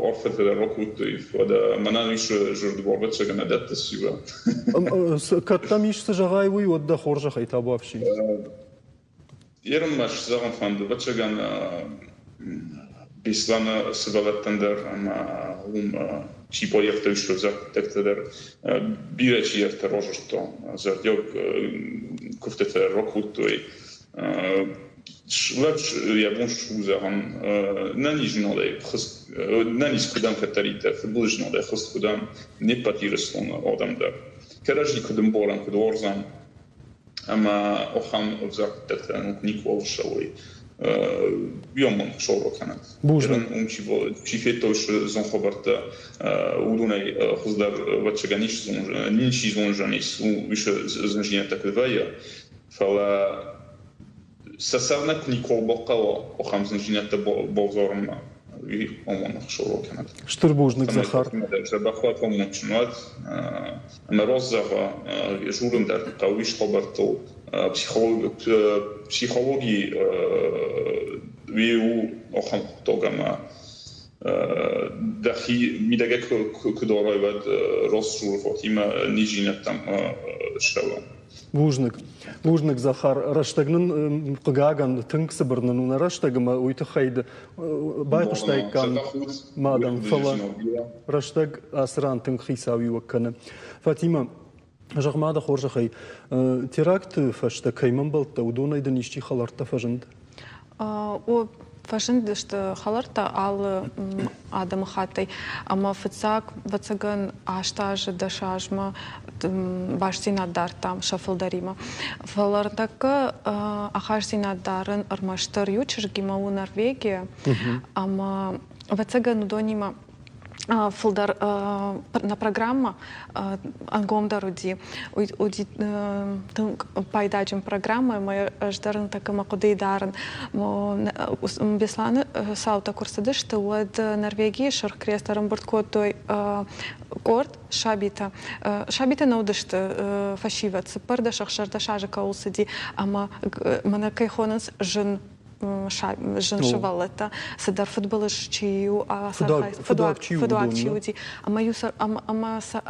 арфӕтӕ дӕр ракодтой, фӕлӕ мӕнӕн ис зӕрдыбарвӕццӕгӕн нӕ дӕттыс, Юра. Кӕд дӕм ис цы зӕгъай, уый, уӕд дӕ хорзӕхӕй табуафси. Ерын мӕ зӕгъын фӕнды, ӕвӕццӕгӕн Беслӕны сывӕллӕттӕн дӕр ӕмӕ уым чи баййӕфта ӕвзӕр хъуыддӕгтӕ дӕр бирӕ чидӕртӕ разырдта, зӕрдиаг куывдтытӕ ракодтой. Лӕг йӕ бон у зӕгъын, нӕниздзинадӕй хызт, нӕниз куыдӕм кӕддӕриддӕр, фыдбылыздзинадӕй хызт куыдӕм не ппӕт Ирыстоны адӕм дӕр. Кӕрӕдзи куыд ӕмбарӕм, куыд уарзӕм, ӕмӕ ахӕм ӕвзӕр хъуыддӕгтӕ никуы ссӕуой. Уый хуыцау кӕнӕд. Бузныг. Уым чи федтой зон хабӕрттӕ, уыдонӕй хуыздӕр ӕвӕццӕгӕн ничи зондзӕнис, уый зындзинӕдтӕ куыд вӕййы. Фӕлӕ сӕ сӕр нӕ куы никуы бахъӕуа ахӕм зындзинӕдтӕ бавзарынмӕ, уый амонд хуыцау кӕнӕд. Стыр бузныг, Захар. Дзӕбӕх уӕд, амондджын уӕд. Ӕмӕ раст зӕгъа, журын дӕр хъӕуы ис хабӕрттыл. Психологи уый у ахӕм хъуыддаг, ӕмӕ дӕхи мидӕгӕй куы дарай, уӕд раст дзуры Фатимӕ низдзинӕдтӕм ссӕуы. Бузныг. Бузныг, Захар. Рӕстӕг нын, хъыгагӕн, тынг цыбыр нын у нӕ рӕстӕг, ӕмӕ уый тыххӕй байхъуыстаиккам мадӕм, фӕлӕ рӕстӕг ацы ран тынг хицауиуӕг кӕны. Фатимӕ, зӕгъ-ма дӕ хорзӕхӕй, теракты фӕстӕ кӕй мӕмбӕлдтӕ, уыдонӕй дын исчи хӕлӕрттӕ фӕзынд? О, фӕзындысты хӕлӕрттӕ алы адӕмыхаттӕй. Ӕмӕ фыццаг, ӕвӕццӕгӕн, 8 азы, 10 азмӕ бастдзинад дардтам сӕ фылдӕримӕ. Фӕлӕ ӕртӕккӕ ахастдзинад дарын ӕрмӕстдӕр иу чызгимӕ у Норвегия. Ӕмӕ, ӕвӕццӕгӕн, уыдонимӕ фылдӕр нӕ программӕ ӕнгомдӕр уыди. Уыди тынг пайдаджын программӕ, ӕмӕ ӕз дӕр ныртӕккӕ мӕ хъуыдыйы дарын. Беслӕны цаутӕ куы рцыдысты, уӕд Норвегийы Сырх Крест ӕрӕмбырд кодтой къорд сабитӕ. Сабитӕ нӕ уыдысты фӕсивӕд, 14-16 азы кӕуыл цыди, ӕмӕ мӕнӕ кӕй хонынц зын зын сывӕллӕттӕ, цыдӕр фыдбылыз чи у, фыдуаг чи уыди, ӕмӕ-иу сӕ ӕмӕ сӕ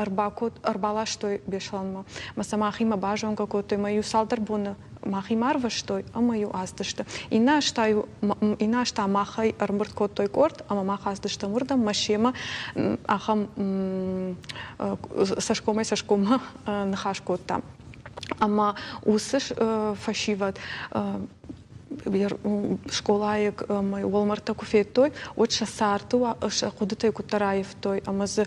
ӕрбаластой Беслӕнмӕ. Ӕмӕ сӕ махимӕ базонгӕ кодтой, ӕмӕ-иу цалдӕр боны махимӕ арвыстой ӕмӕ-иу ацыдысты. Иннӕ аз та-иу иннӕ аз та махӕй ӕрӕмбырд кодтой къорд, ӕмӕ мах ацыдыстӕм уырдӕм, мӕ семӕ ахӕм цӕсгомӕй цӕсгоммӕ ныхас кодтам. Ӕмӕ уыцы фӕсивӕд скъолайы уӕлмӕрдтӕ куы федтой, уӕд сӕ царды сӕ хъуыдытӕй куыддӕр аивтой ӕмӕ дзы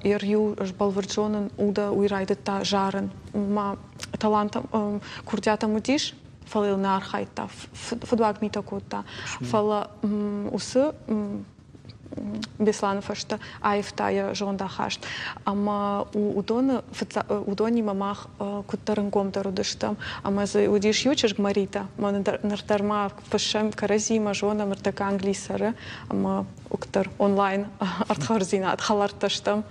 иу ӕз бӕлвырд зонын, Уда уый райдыдта зарын. Ма талант курдиат ӕм уыдис, фӕлӕ йыл нӕ архайдта, фыдуаг митӕ кодта. Фӕлӕ уыцы Беслӕны фӕстӕ аивта йӕ зондахаст. Ӕмӕ уыдоны уыдонимӕ мах куыддӕр ӕнгомдӕр уыдыстӕм. Ӕмӕ дзы уыдис иу чызг Марита. Мӕ ныр дӕр ма фыссӕм кӕрӕдзимӕ, зонӕм, ныртӕккӕ Английы цӕры ӕмӕ куыддӕр онлайн ӕрдхордзинад хӕлӕрттӕ стӕм.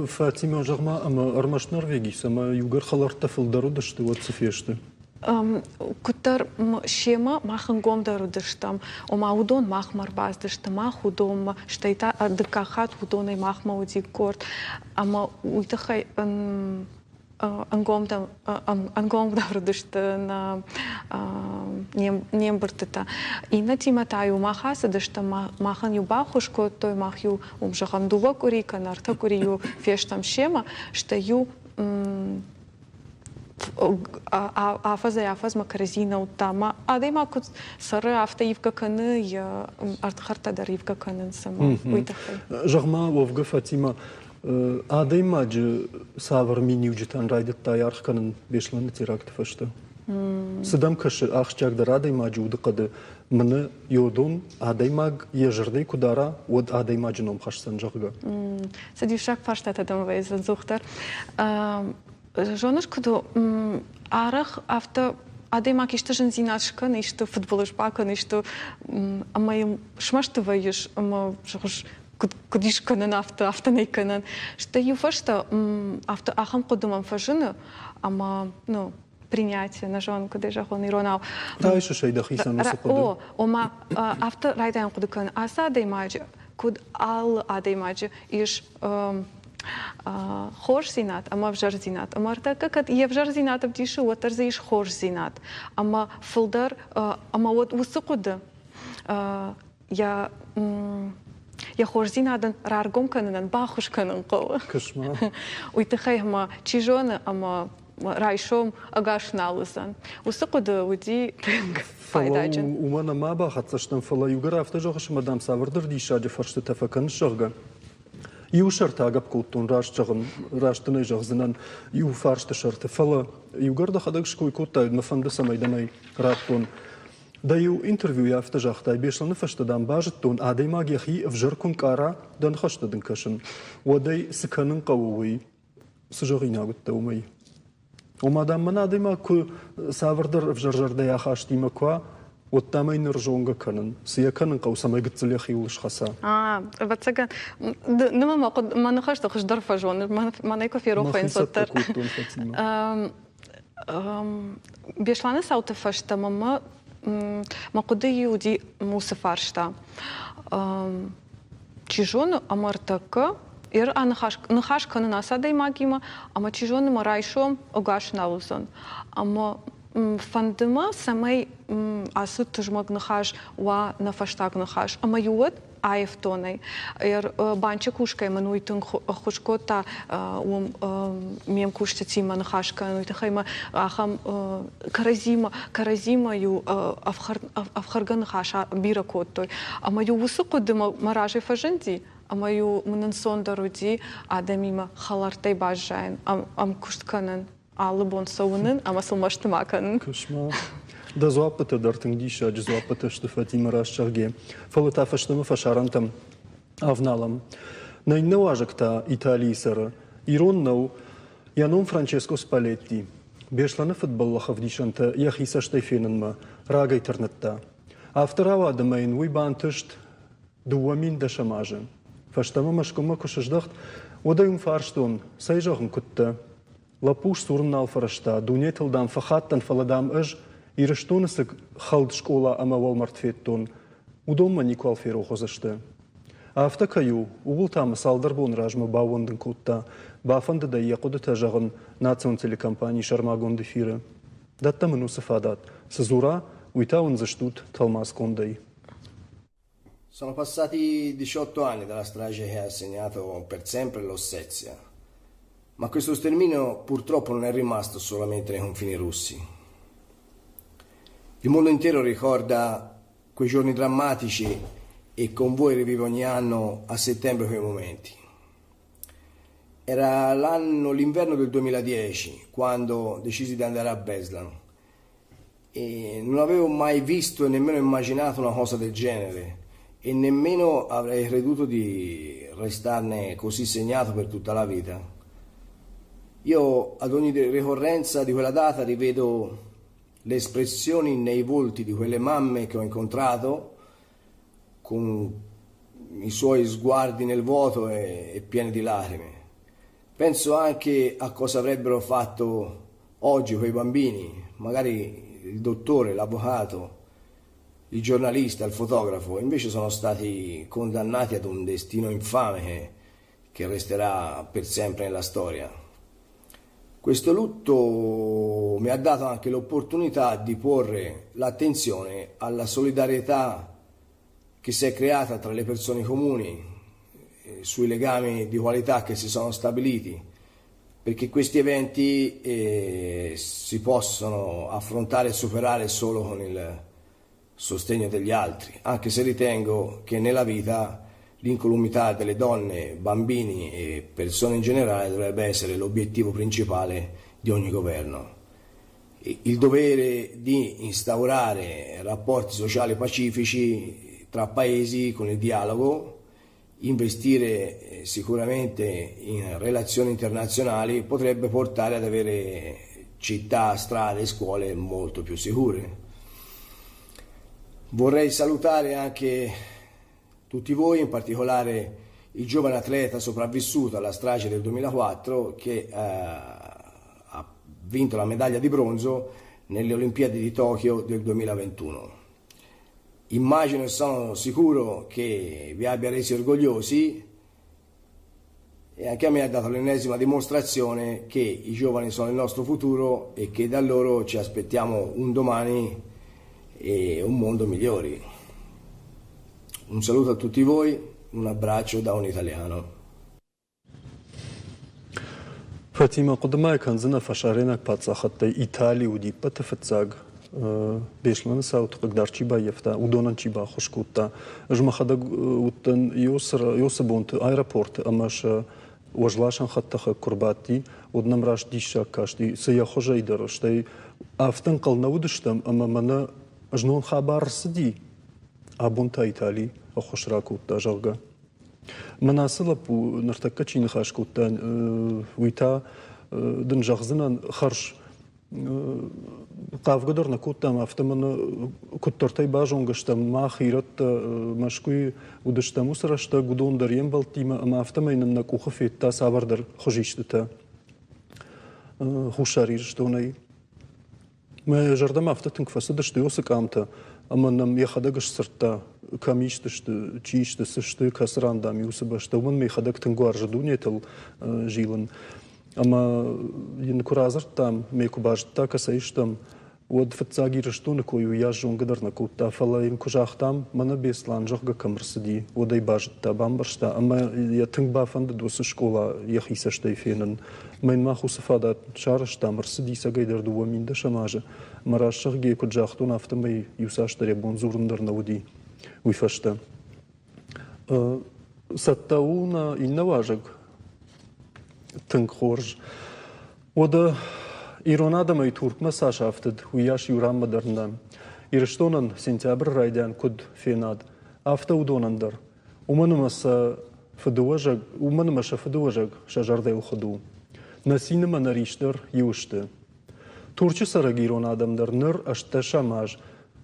Фатимӕ, зӕгъ-ма, ӕмӕ ӕрмӕст Норвегийы цӕмӕ иугӕр хӕлӕрттӕ фылдӕр уыдысты, уӕд цы фесты? Куыддӕр семӕ мах ӕнгомдӕр уыдыстӕм, ома уыдон махмӕ ӕрбацыдысты, мах уыдонмӕ, стӕй та дыккаг хатт уыдонӕй махмӕ уыди къорд. Ӕмӕ уый тыххӕй ӕнгомдӕр уыдысты нӕ не мбырдтытӕ. Иннӕтимӕ та-иу мах ацыдыстӕм, махӕн-иу баххуыс кодтой, мах-иу уым зӕгъӕм дыууӕ къуыри кӕнӕ ӕртӕ къуыри-иу фестӕм семӕ, стӕй-иу афӕдзӕй-афӕдзмӕ кӕрӕдзи нӕ уыдта. Ӕмӕ адӕймаг куыд цӕры, афтӕ ивгӕ кӕны, йӕ ӕрдхӕрдтӕ дӕр ивгӕ кӕнынц ӕмӕ уый тыххӕй. Зӕгъ-ма, уӕвгӕ Фатимӕ, адӕймаджы цавӕр миниуджытӕн райдыдтай аргъ кӕнын Беслӕны теракты фӕстӕ? Цы дӕм кӕсы ахсджиагдӕр адӕймаджы удыхъӕды мыны йодон адӕймаг йӕ зӕрдӕ куы дара, уӕд адӕймаджы ном хӕсдзӕн, зӕгъгӕ? Цы диссаг фарстатӕ дӕм вӕййы ӕдзухдӕр. Зоныс, куыд у, арӕх афтӕ. Адӕймаг исты зындзинад скӕны, исты фыдбылыз бакӕны, исты ӕмӕ йын смӕсты вӕййыс ӕмӕ зӕгъыс, куыд ис кӕнӕн афтӕ, афтӕ нӕй кӕнӕн. Стӕй иу фӕстӕ афтӕ ахӕм хъуыды мӕм фӕзыны, ӕмӕ ну, принятие, нӕ зонын, куыд ӕй зӕгъон иронау. Райсыс ӕй дӕхицӕн уыцы хъуыды? О, ома афтӕ райдайын хъуыды кӕнын. Ацы адӕймаджы, куыд алы адӕймаджы ис хорздзинад ӕмӕ ӕвзӕрдзинад. Ӕмӕ ӕртӕккӕ кӕд йе взӕрдзинад ӕвдисы, уӕддӕр дзы ис хорздзинад. Ӕмӕ фылдӕр, ӕмӕ уӕд уыцы хъуыды йӕ йӕ хорздзинадӕн раргом кӕнынӕн баххуыс кӕнын хъӕуы. Кӕс-ма. Уый тыххӕй ӕмӕ чи зоны, ӕмӕ райсом ӕгас нал уыдзӕн. Уыцы хъуыды уыди тынг пайдаджын. Уымӕ нӕма бахӕццӕ стӕм, фӕлӕ иугӕр афтӕ зӕгъыс ӕмӕ дӕм цавӕрдӕр диссаджы фӕрстытӕ фӕкӕныс, зӕгъгӕ. Иу сӕрты агӕпп кодтон, раст зӕгъын, раст дын ӕй зӕгъдзынӕн, иу фарсты сӕрты, фӕлӕ иугӕр дӕхӕдӕг ской кодтай, мӕ фӕнды, цӕмӕй дӕм ӕй радтон. Дӕ иу интервьюйы афтӕ загътай, Беслӕны фӕстӕ, дам, базыдтон, адӕймаг йӕхи ӕвзӕр куы нкъара, дӕ ныхӕстӕ дын кӕсын, уӕд ӕй цы кӕнын хъӕуы, уый. Цы зӕгъинаг уыдтӕ уымӕй? Ома, дам, мӕн адӕймаг куы цавӕрдӕр ӕвзӕр зӕрдӕйы ахастимӕ куы уа, уӕд дам ӕй ныр зонгӕ кӕнын. Цы йӕ кӕнын хъӕуы, цӕмӕй гыццыл йӕхиуыл схӕца? Ӕвӕццӕгӕн, ды мӕ мӕ ныхӕстӕ хуыздӕр фӕзоныс, мӕнӕй куы ферох вӕййынц, уӕддӕр. кодтон Фатимӕ. Беслӕны цауты фӕстӕ мӕ мӕ хъуыдыйы уыди уыцы фарста. Чи зоны, ӕмӕ ӕртӕккӕ ӕр ныхас кӕнын ацы адӕймагимӕ, ӕмӕ чи зоны, мӕ райсом ӕгас нал уыдзӕн. Ӕмӕ фӕнды мӕ, цӕмӕй ацы тызмӕг ныхас уа нӕ фӕстаг ныхас. Ӕмӕ-иу уӕд аивтонӕй. Банчы кусгӕ мын уый тынг ӕххуыс кодта уым ме мкусджытимӕ ныхас кӕнын, уый тыххӕй мӕ ахӕм кӕрӕдзимӕ кӕрӕдзимӕ-иу ӕфхӕргӕ ныхас бирӕ кодтой. Ӕмӕ-иу уыцы хъуыды мӕ разӕй фӕзынди, ӕмӕ-иу мын ӕнцондӕр уыди адӕмимӕ хӕлӕрттӕй баззайын, ӕмкуыст кӕнын. Алы бон сӕ уынын ӕмӕ сыл мӕсты ма кӕнын. Кӕс-ма, дӕ дзуаппытӕ дӕр тынг диссаджы дзуаппытӕ сты, Фатимӕ, раст зӕгъгӕ. Фӕлӕ та фӕстӕмӕ фӕсарӕнтӕм авналӕм. Нӕ иннӕ уазӕг та Италийы цӕры. Ирон нӕу. Йӕ ном Франческо Спалетти. Беслӕны фыдбӕллӕх ӕвдисӕнтӕ йӕхи цӕстӕй фенынмӕ рагӕй тырныдта. Афтӕ рауад ӕмӕ йын уый бантыст 2010 азы. Фӕстӕмӕ Мӕскуымӕ куы сыздӕхт, уӕд ӕй уым фарстон, цӕй зӕгъын, куыдтӕ? Лӕппу сдзурын нал фӕрӕзта, дунетыл, дам, фӕхаттӕн, фӕлӕ, дам, ӕз Ирыстоны цы хӕлд скъола ӕмӕ уӕлмӕрд федтон, уыдон мӕ никуал ферох уыдзысты. Афтӕ кӕй у, ууыл та мӕ цалдӕр боны размӕ баууӕндын кодта, бафӕндыд ӕй йӕ хъуыдытӕ зӕгъын национ телекомпанийы сӕрмагонд эфиры. Дӕттӕм ын уыцы фадат, цы дзура, уый та уындзыстут тӕлмацгондӕй. Sono passati 18 anni dalla strage che ha segnato per sempre l'Ossezia, ma questo sterminio purtroppo non è rimasto solamente nei confini russi. Il mondo intero ricorda quei giorni drammatici e con voi rivive ogni anno a settembre quei momenti. Era l'anno, l'inverno del 2010, quando decisi di andare a Beslan e non avevo mai visto e nemmeno immaginato una cosa del genere e nemmeno avrei creduto di restarne così segnato per tutta la vita. Io ad ogni ricorrenza di quella data rivedo le espressioni nei volti di quelle mamme che ho incontrato con i suoi sguardi nel vuoto e, e pieni di lacrime. Penso anche a cosa avrebbero fatto oggi quei bambini, magari il dottore, l'avvocato, il giornalista, il fotografo, invece sono stati condannati ad un destino infame che, che resterà per sempre nella storia. Questo lutto mi ha dato anche l'opportunità di porre l'attenzione alla solidarietà che si è creata tra le persone comuni, sui legami di qualità che si sono stabiliti, perché questi eventi eh, si possono affrontare e superare solo con il sostegno degli altri, anche se ritengo che nella vita l'incolumità delle donne, bambini e persone in generale dovrebbe essere l'obiettivo principale di ogni governo. Il dovere di instaurare rapporti sociali pacifici tra paesi con il dialogo, investire sicuramente in relazioni internazionali potrebbe portare ad avere città, strade e scuole molto più sicure. Vorrei salutare anche tutti voi, in particolare il giovane atleta sopravvissuto alla strage del 2004 che ha vinto la medaglia di bronzo nelle Olimpiadi di Tokyo del 2021. Immagino e sono sicuro che vi abbia resi orgogliosi e anche a me ha dato l'ennesima dimostrazione che i giovani sono il nostro futuro e che da loro ci aspettiamo un domani e un mondo migliori. Un saluto a tutti voi, un abbraccio da un italiano. Фатимӕ, хъуыды-ма кӕндзынӕ фӕсарӕйнаг паддзахӕдтӕй Итали уыди ӕппӕты фыццаг Беслӕны цауты хъыгдард чи баййӕфта, уыдонӕн чи баххуыс кодта. Ӕз мӕхӕдӕг уыдтӕн Йосы бонты аэропорты ӕмӕ сӕ уӕзласӕн хӕдтӕхӕг куы рбадти, уӕд нӕм раст диссаг касти, цы йӕ хуызӕй дӕр, стӕй афтӕ ӕнхъӕл нӕ уыдыстӕм, ӕмӕ мӕнӕ знон хабар рцыди, абон та Итали ӕххуыс ракодта, зӕгъгӕ. Мӕн ацы лӕппу ныртӕккӕ чи ныхас кодта, уый та дын зӕгъдзынӕн, хӕрз хъавгӕ дӕр нӕ кодтам, афтӕ мӕн куыддӕртӕй базонгӕ стӕм. Мах, ирӕттӕ, Мӕскуыйы уыдыстӕм уыцы рӕстӕг, уыдон дӕр йе мбӕлттимӕ, ӕмӕ афтӕмӕй нын нӕ къухы федта цавӕрдӕр хуызистытӕ Хуссар Ирыстонӕй. Мӕ зӕрдӕмӕ афтӕ тынг фӕцыдысты уыцы къамтӕ, ӕмӕ нӕм йӕхӕдӕг сдзырдта, кӕм ист сты, чи сты, цы сты, кӕцы ран, дам, уыцы бӕстӕ. Уымӕн мӕ йӕхӕдӕг тынг уарзы дунетыл зилын. Ӕмӕ йын куы радзырдтам, мӕ куы базыдта, кӕцӕй стӕм, уӕд фыццаг Ирыстоны кой уыйас зонгӕ дӕр нӕ кодта, фӕлӕ йын куы загътам, мӕнӕ Беслӕн, зӕгъгӕ, кӕм ӕрцыди, уӕд ӕй базыдта, бамбӕрста ӕмӕ йӕ тынг бафӕндыд уыцы скъола йӕхи цӕстӕй фенын. Мӕн мах уыцы фадат сарӕзтам, ӕрцыди цӕгӕйдӕр 2010 азы. Мӕ раззӕгъгӕ куыд загътон, афтӕмӕй иуцасдӕр йӕ бон дзурын дӕр нӕ уыди уый фӕстӕ. Цӕттӕ у нӕ иннӕ уазӕг? Тынг хорз. Уӕдӕ ирон адӕмӕй Туркмӕ цас афтыд, уыйас иу ранмӕ дӕр нӕ. Ирыстонӕн сентябры райдиан куыд фенад, афтӕ уыдонӕн дӕр. Уымӕн ӕмӕ сӕ фыдыуӕзӕг, уымӕн ӕмӕ сӕ фыдыуӕзӕг сӕ зӕрдӕйыл хуыд у. Нӕ цин ӕмӕ нӕ рис дӕр иу сты. Турчы цӕрӕг ирон адӕм дӕр ныр 18 аз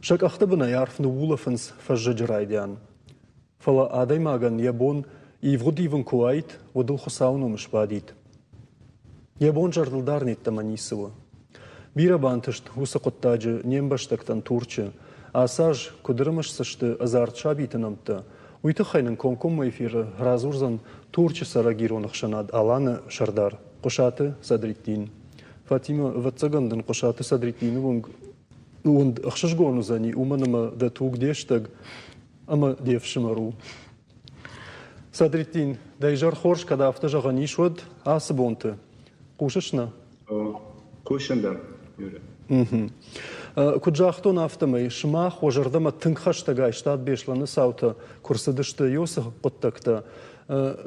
сӕ къӕхты бынӕй арф ныуулӕфынц фӕззӕджы райдиан. Фӕлӕ адӕймагӕн йӕ бон ивгъуыд ивын куы уаид, уӕд ыл Хуыцауы ном сбадид. Йӕ бон зӕрдылдарӕн йеддӕмӕ ницы у. Бирӕ бантыст уыцы хъуыддаджы не мбӕстӕгтӕн Турчы. Ацы аз куыд ӕрымысдзысты ӕдзард сабиты нӕмттӕ, уый тыххӕй нын комкоммӕ эфиры радзурдзӕн Турчы цӕрӕг ирон ӕхсӕнад Алан-ы сӕрдар Хъуысаты Садриддин. Фатимӕ, ӕвӕццӕгӕн дын Хъуысаты Садриддины уынг уынд ӕхсызгон уыдзӕни, уымӕн ӕмӕ дӕ туг де стӕг ӕмӕ де фсымӕр у. Садриддин, дӕ изӕр хорз, кӕд афтӕ зӕгъӕн ис, уӕд ацы бонты. Хъусыс нӕ? Хъусын дӕм, Юрий. Куыд загътон, афтӕмӕй сымах уӕ зӕрдӕмӕ тынг хӕстӕг айстат Беслӕны цаутӕ, куы рцыдысты уыцы хъуыддӕгтӕ.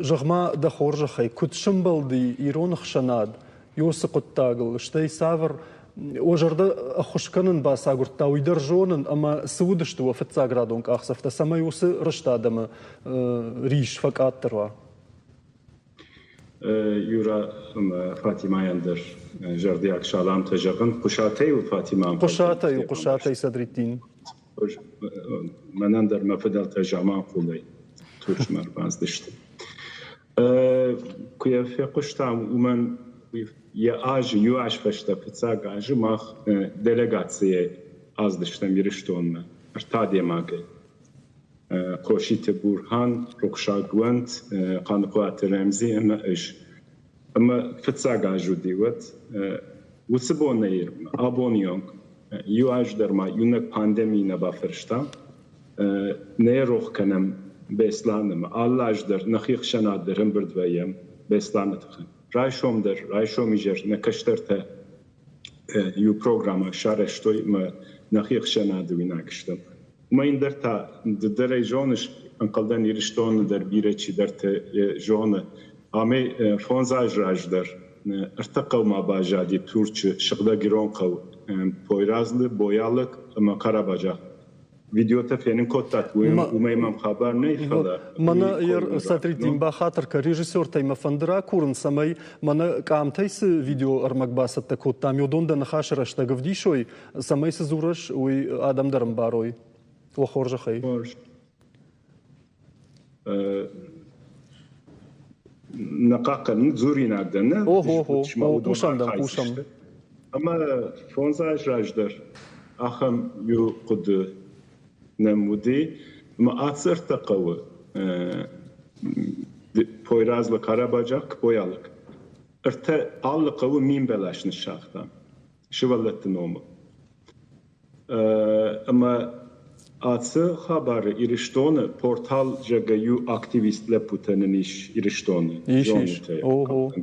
Зӕгъ-ма дӕ хорзӕхӕй, куыд сӕмбӕлди ирон ӕхсӕнад уыцы хъуыддагыл, стӕй цавӕр уӕ зӕрдӕ ӕххуыс кӕнын бацагуырдта, уый дӕр зонын, ӕмӕ цы уыдысты уӕ фыццаградон къахдзӕфтӕ, цӕмӕй уыцы рыст адӕмы рис фӕкъаддӕр уа? Юра ӕмӕ Фатимӕйӕн дӕр зӕрдиаг саламтӕ зӕгъын. Хъуысатӕй у Фатимӕ? Хъуысатӕй у, Хъуысатӕй Садриддин. Мӕнӕн дӕр мӕ фыдӕлтӕ Заманхъулӕй Турчмӕ ӕрбацыдысты. Куы йӕ фехъуыстам, уымӕн йӕ азы, иу аз фӕстӕ, фыццаг азы мах делегацийӕ ацыдыстӕм Ирыстонмӕ ӕртӕ адӕймагӕй. Хъоситы Бурхан, рухсаг уӕнт, Хъаныхъуаты Рӕмзи ӕмӕ ӕз. Ӕмӕ фыццаг аз уыди уӕд. Уыцы бонӕй абоны онг иу аз дӕр ма иунӕг пандеми нӕ бафарста. Нӕ рох кӕнӕм Беслӕны. Алы аз дӕр нӕхи хсӕнад дӕр ӕмбырд вӕййӕм Беслӕны тыххӕй. Райсом дӕр, райсом изӕр нӕ кӕстӕртӕ иу программӕ сарӕзтой ӕмӕ нӕхи ӕхсӕнады уинаг стӕм. Уымӕй ӕндӕр та ды дӕр ӕй зоныс, ӕнхъӕлдӕн Ирыстоны дӕр бирӕ чидӕртӕ зоны. Амӕй фондз азы раздӕр ӕртӕ хъӕумӕ баззади Турчы сыгъдӕг ирон хъӕу Пойразлы, Боялык ӕмӕ Карабаджак. Видеотӕ фенын кодтат, уымӕй мӕм хабар нӕй, фӕлӕ... Мӕнӕ Сатриддин бахатыр кӕ, режиссертӕй мӕ фӕнды ракурын, цӕмӕй мӕнӕ къамтӕй цы видео ӕрмӕг бацӕттӕ кодтам, уыдон дӕ ныхасы рӕстӕг ӕвдисой, цӕмӕй цы дзурыс, уый адӕм дӕр ӕмбарой. О хорзӕхӕй. Хорз. Нӕ хъахъхъӕнын дзуринаг дӕн, нӕ? Охо, хъусӕм дӕм, хъусӕм. Ӕмӕ фондз аз раздӕр ахӕм иу хъуыды нӕм уыди, ӕмӕ ацы ӕртӕ хъӕуы Пойразлы, Карабаджак, Боялык. Ӕртӕ алы хъӕуы 1000 бӕлас ныссагътам сывӕллӕтты номыл. Ӕмӕ ацы хабары Ирыстоны портал зӕгъгӕ иу активист лӕппутӕ нын ис Ирыстоны. Ис, ис. Ого.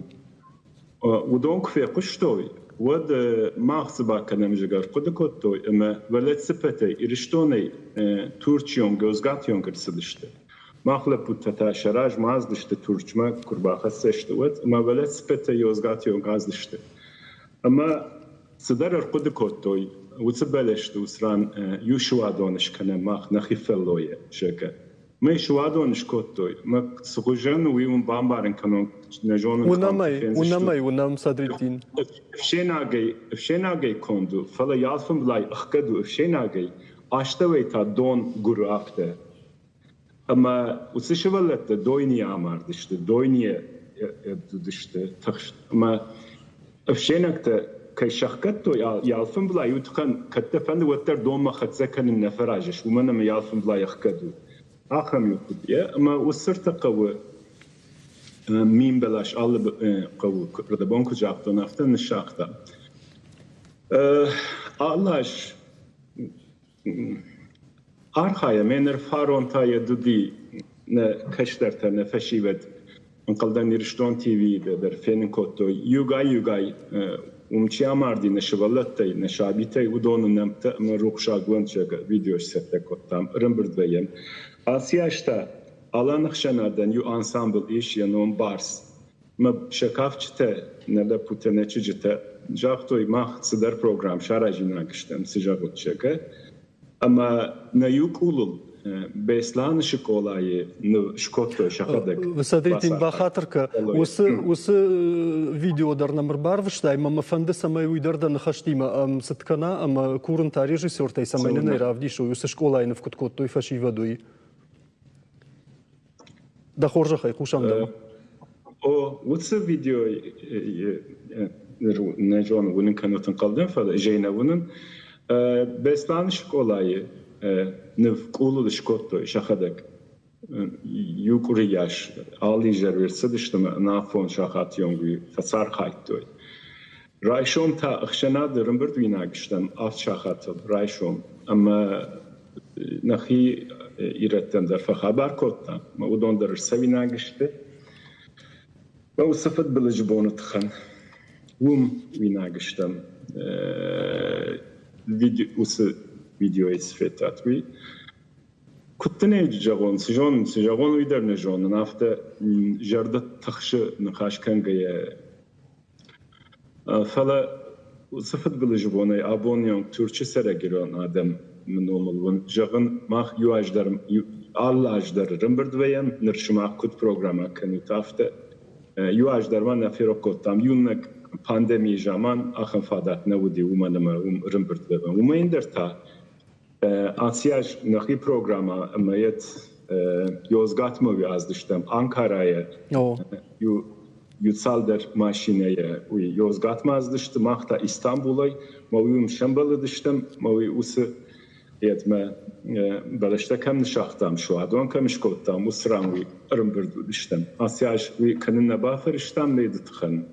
Уыдон куы фехъуыстой, уӕд мах цы бакӕнӕм, зӕгъгӕ, ӕрхъуыды кодтой ӕмӕ Вӕлӕццыпӕтӕй Ирыстонӕй Турчы онг, Озгаты онг ӕрцыдысты. Мах лӕппутӕ та сӕ размӕ ацыдысты Турчмӕ, куы рбахӕццӕ сты, уӕд ӕмӕ Вӕлӕццыпӕтӕй Озгаты онг ацыдысты. Ӕмӕ цыдӕр ӕрхъуыды кодтой, уыцы бӕлӕсты уыцы ран иу суадон скӕнӕм мах нӕхи фӕллойӕ, зӕгъгӕ. Мӕ суадон скодтой. Мӕ цы хуызӕн у, уый уын бамбарын кӕнон, нӕ зонын. Уынӕм ӕй, уынӕм ӕй, уынӕм, Садриддин. Ӕфсӕйнагӕй, ӕфсӕйнагӕй конд у, фӕлӕ йӕ алфӕмблай ӕхгӕд у ӕфсӕйнагӕй, астӕуӕй та дон гуыры афтӕ. Ӕмӕ уыцы сывӕллӕттӕ дойныйӕ амардысты, дойныйӕ уыдысты тыхст. Ӕмӕ ӕфсӕйнӕгтӕ кӕй сӕхгӕдтой йӕ алфӕмблай, уый тыххӕн кӕд дӕ фӕнды, уӕддӕр донмӕ хӕццӕ кӕнын нӕ фӕразыс, уымӕн ӕмӕ йӕ алфӕмблай ӕхгӕд у. Ахӕм иу хъуыдыйӕ. Ӕмӕ уыцы ӕртӕ хъӕуы 1000 бӕлас алы хъӕуы рдӕбон куыд загътон, афтӕ ныссагъта. Алы аз Архайӕм, ме ныр фарон та йӕ дуди нӕ кӕстӕртӕ, нӕ фӕсивӕд ӕнхъӕлдӕн Ирыстон ТВ-йы дӕр фенын кодтой. Иугай-иугай уым чи амарди нӕ сывӕллӕттӕй, нӕ сабитӕй, уыдоны нӕмттӕ ӕмӕ рухсаг уӕнт, зӕгъгӕ, видео сцӕттӕ кодтам, ӕрӕмбырд вӕййӕм. Ацы аз та Аланы ӕхсӕнадӕн иу ансамбль ис, йӕ ном Барс. Мӕ сӕ кафджытӕ, нӕ лӕппутӕ, нӕ чызджытӕ загътой, мах цыдӕр программ саразинаг стӕм, цы зӕгъут, зӕгъгӕ. Ӕмӕ нӕ иу къулыл Беслӕны скъолайы ныв скодтой сӕхӕдӕг. Садриддин, бахатыр кӕ, уыцы, уыцы видео дӕр нӕм ӕрбарвыстай, ӕмӕ мӕ фӕнды, цӕмӕй уый дӕр дӕ ныхӕстимӕ ӕмцыд кӕна ӕмӕ курын та режиссертӕй, цӕмӕй нын ӕй равдисой, уыцы скъолайы ныв куыд кодтой фӕсивӕд, уый. Дӕ хорзӕхӕй, хъусӕм дӕм. О, уыцы видео нӕ зонын, уынын кӕнут ӕнхъӕлдӕн, фӕлӕ зӕй нӕ уынын. Беслӕны скъолайы ныв къулыл скодтой сӕхӕдӕг. Иу къуырийас алы изӕр ӕрцыдысты ӕмӕ ӕнафон сахаты онг фӕцархайдтой. Райсом та ӕхсӕнады ӕрӕмбырдуинаг стӕм авд сахатыл райсом ӕмӕ нӕхи ирӕттӕн дӕр фӕхабар кодтам, ӕмӕ уыдон дӕр ӕрцӕуинаг сты. Мӕ уыцы фыдбылызы боны тыххӕн уым уинаг стӕм. Уыцы видеойы цы федтат, уый. Куыд дын ӕй зӕгъон, цы зонын, цы зӕгъон, уый дӕр нӕ зонын. Афтӕ зӕрдӕ тыхсы ныхас кӕнгӕйӕ. Фӕлӕ уыцы фыдбылызы бонӕй абоны онг Турчы цӕрӕг ирон адӕмы номыл уын зӕгъын, мах иу аз дӕр, алы аз дӕр ӕрӕмбырд вӕййӕм, ныр сымах куыд программӕ кӕнут, афтӕ. Иу аз дӕр ма нӕ ферох кодтам, иунӕг пандемийы заман ахӕм фадат нӕ уыди, уымӕн ӕмӕ уым ӕрӕмбырд вӕййӕм. Уымӕй ӕндӕр та ацы аз нӕхи программӕ ӕмӕ йӕ Йозгатмӕ уӕздыстӕм Анкарайӕ иу цалдӕр машинӕйӕ уый Йозгатмӕ аздысты, мах та Истанбулӕй, мӕ уый уым сӕмбӕлыдыстӕм, мӕ уый уыцы йедмӕ бӕлӕстӕ кӕм ныссагътам, суадон кӕм скодтам, уыцы ран уый ӕрӕмбырд уыдыстӕм. Ацы аз уый кӕнын нӕ бафӕрӕзтам нӕ тыххӕн.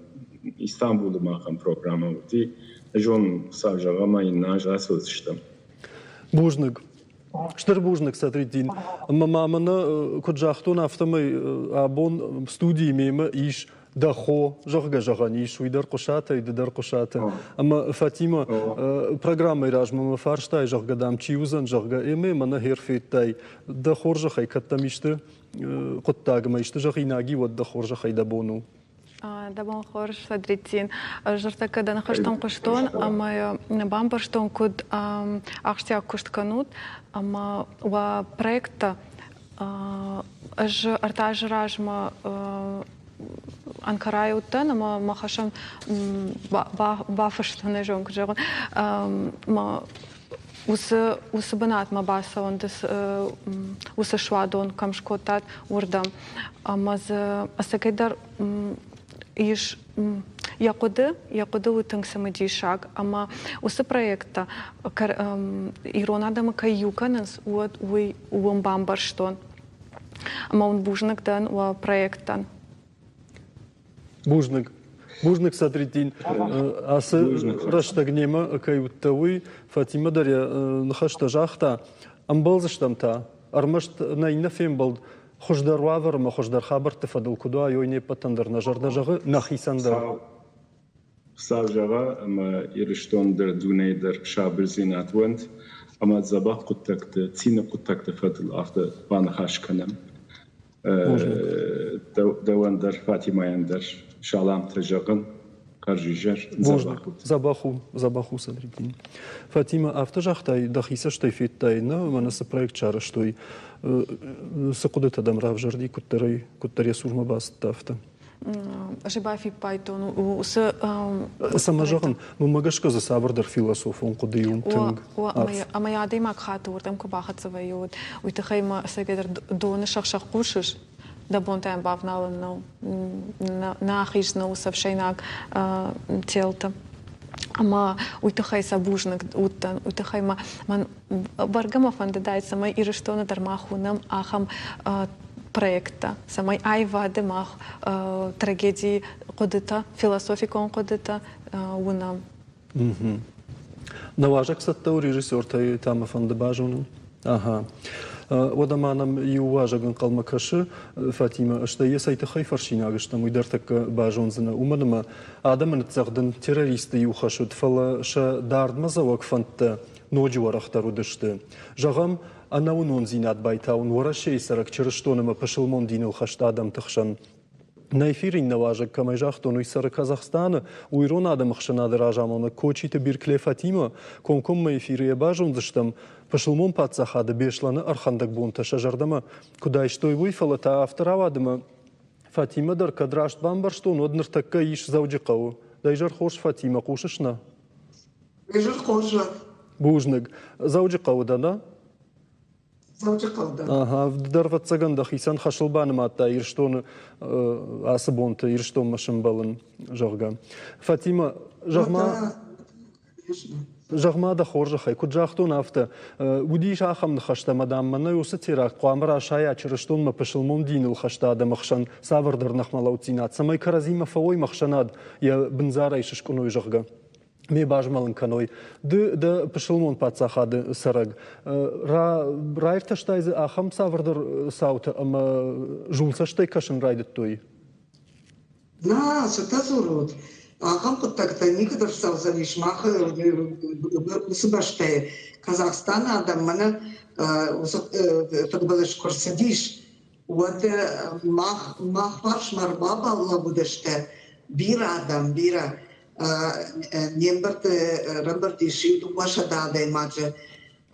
Истанбулы махӕн программӕ уыди. Зонын, Хуыцау зӕгъа, ӕмӕ иннӕ аз ацӕудзыстӕм. Бузныг. Стыр бузныг, Садриддин. Ӕмӕ ма мӕнӕ, куыд загътон, афтӕмӕй абон студийы мемӕ ис дӕ хо, зӕгъгӕ зӕгъӕн ис, уый дӕр Хъуысатӕй, ды дӕр Хъуысаты. Ӕмӕ Фатимӕ, программӕйы размӕ мӕ фарстай, зӕгъгӕ, дам, чи уыдзӕн, зӕгъгӕ, ӕмӕ мӕнӕ хер федтай. Дӕ хорзӕхӕй, кӕд дӕм исты хъуыддагмӕ исты зӕгъинаг и, уӕд дӕ хорзӕхӕй дӕ бон у. Дӕ бон хорз, Садриддин. Ӕз ныртӕккӕ дӕ ныхӕстӕм хъуыстон ӕмӕ бамбӕрстон, куыд ахсджиаг куыст кӕнут ӕмӕ уӕ проекттӕ. Ӕз ӕртӕ азы размӕ Анкарайы уыдтӕн ӕмӕ мӕ хӕсӕн бафыстон, ӕз куыд зӕгъон, мӕ уыцы, уыцы бынатмӕ бацӕуын, уыцы суадон кӕм скодтат, уырдӕм. Ӕмӕ дзы ӕцӕгӕйдӕр ис йӕ хъуыды, йӕ хъуыды у тынг цымыдисаг. Ӕмӕ уыцы проекттӕ ирон адӕмы кӕй иу кӕнынц, уӕд уый уым бамбӕрстон. Ӕмӕ уын бузныг дӕн уӕ проекттӕн. Бузныг. Бузныг, Садриддин. Ацы рӕстӕг немӕ кӕй уыдтӕ, уый Фатимӕ дӕр йӕ ныхӕстӕ загъта. Ӕмбӕлдзыстӕм та. Ӕрмӕст нӕ иннӕ фембӕлд хуыздӕр уавӕр ӕмӕ хуыздӕр хабӕртты фӕдыл куыд уа, ой не ппӕтӕн дӕр нӕ зӕрдӕ зӕгъы, нӕхицӕн дӕр. Хуыцау зӕгъа, ӕмӕ Ирыстон дӕр, дунейы дӕр сабырдзинад уӕнт, ӕмӕ дзӕбӕх хъуыддӕгты, цины хъуыддӕгты фӕдыл афтӕ баныхас кӕнӕм. Дӕуӕн дӕр, Фатимӕйӕн дӕр саламтӕ зӕгъын. Хъӕрзизӕр, дзӕбӕх у. Дзӕбӕх у, дзӕбӕх у, Садриддин. Фатимӕ, афтӕ загътай, дӕхи цӕстӕй федтай, нӕ, мӕнӕ цы проект сарӕзтой, цы хъуыдытӕ дӕм равзӕрди, куыддӕрӕй, куыддӕр йӕ цурмӕ бацыдтӕ, афтӕ? Ӕз бафиппайдтон уыцы Цӕмӕ зӕгъын, мӕнмӕ гӕсгӕ дзы цавӕрдӕр философон хъуыды у тынг арф. Ӕмӕ адӕймаг хатт уырдӕм куы бахӕццӕ вӕййы, уӕд уый тыххӕй мӕ ӕцӕгӕйдӕр доны сӕх-сӕх хъусыс, дӕ бонтӕм бавналын нӕу, нӕ ахиздзынӕ уыцы ӕфсӕйнаг телты. Ӕмӕ уый тыххӕй сӕ бузныг уыдтӕн, уый тыххӕй мӕ мӕн бӕргӕ мӕ фӕндыдаид, цӕмӕй Ирыстоны дӕр мах уынӕм ахӕм проекттӕ, цӕмӕй аивады мах трагедийы хъуыдытӕ, философикон хъуыдытӕ уынӕм. Нӕ уазӕг цӕттӕ у режиссертӕй та мӕ фӕнды базонын. Ага. Уӕдӕ ма нӕм иу уазӕг ӕнхъӕлмӕ кӕсы, Фатимӕ, стӕй йӕ цӕй тыххӕй фӕрсинаг стӕм, уый дӕр тӕккӕ базондзынӕ. Уымӕн ӕмӕ адӕмы ныццӕгъдын террористты иу хӕс уыд, фӕлӕ сӕ дардмӕдзӕуӕг фӕндтӕ ноджы уӕрӕхдӕр уыдысты. Зӕгъӕм, ӕнӕуынондзинад байтауын Уӕрӕсейы цӕрӕг чырыстон ӕмӕ пысылмон диныл хӕст адӕмты хсӕн. Нӕ эфиры иннӕ уазӕг, кӕмӕй загътон, уый цӕры Казахстаны, у ирон адӕмы хсӕнады разамонӕг Кочиты Биркле Фатимӕ. Комкоммӕ эфиры йӕ базондзыстӕм, пысылмон паддзахады Беслӕны ӕрхӕндӕг бонтӕ сӕ зӕрдӕмӕ куыд айстой, уый, фӕлӕ та афтӕ рауад ӕмӕ Фатимӕ дӕр кӕд раст бамбӕрстон, уӕд ныртӕккӕ ис Дзӕуджыхъӕуы. Дӕ изӕр хорз, Фатимӕ, хъусыс нӕ? Изӕр хорз уӕд. Бузныг. Дзӕуджыхъӕуы дӕ, нӕ? Дзӕуджыхъӕуы дӕн. Ага, дӕр ӕвӕццӕгӕн дӕхицӕн хӕсыл банымадта Ирыстоны ацы бонты Ирыстонмӕ сӕмбӕлын, зӕгъгӕ. Фатимӕ, зӕгъ-ма, зӕгъ-ма дӕ хорзӕхӕй, куыд загътон, афтӕ уыдис ахӕм ныхӕстӕ, ӕмӕ, дам, мӕнӕ уыцы теракт хъуамӕ расайа чырыстонмӕ пысылмон диныл хӕст адӕмы хсӕн цавӕрдӕр ныхмӕлӕуддзинад, цӕмӕй кӕрӕдзимӕ фӕуой ӕхсӕнад йӕ бындзарӕй сыскъуыной, зӕгъгӕ. Ме базмӕлын кӕной. Ды дӕ пысылмон паддзахады цӕрӕг. Раиртӕстай дзы ахӕм цавӕрдӕр цаутӕ ӕмӕ зулцӕстӕй кӕсын райдыдтой? Нӕ, цытӕ дзурут? Ахӕм хъуыддӕгтӕ никуыд ӕрцӕудзӕнис мах уыцы бӕстӕйы. Казахстаны адӕм мӕнӕ уыцы фыдбылыз куы рцыдис, уӕд мах, мах фарсмӕ ӕрбалӕууыдысты бирӕ адӕм, бирӕ. Не мбырды ӕрӕмбырд ис иу 200 адӕймаджы.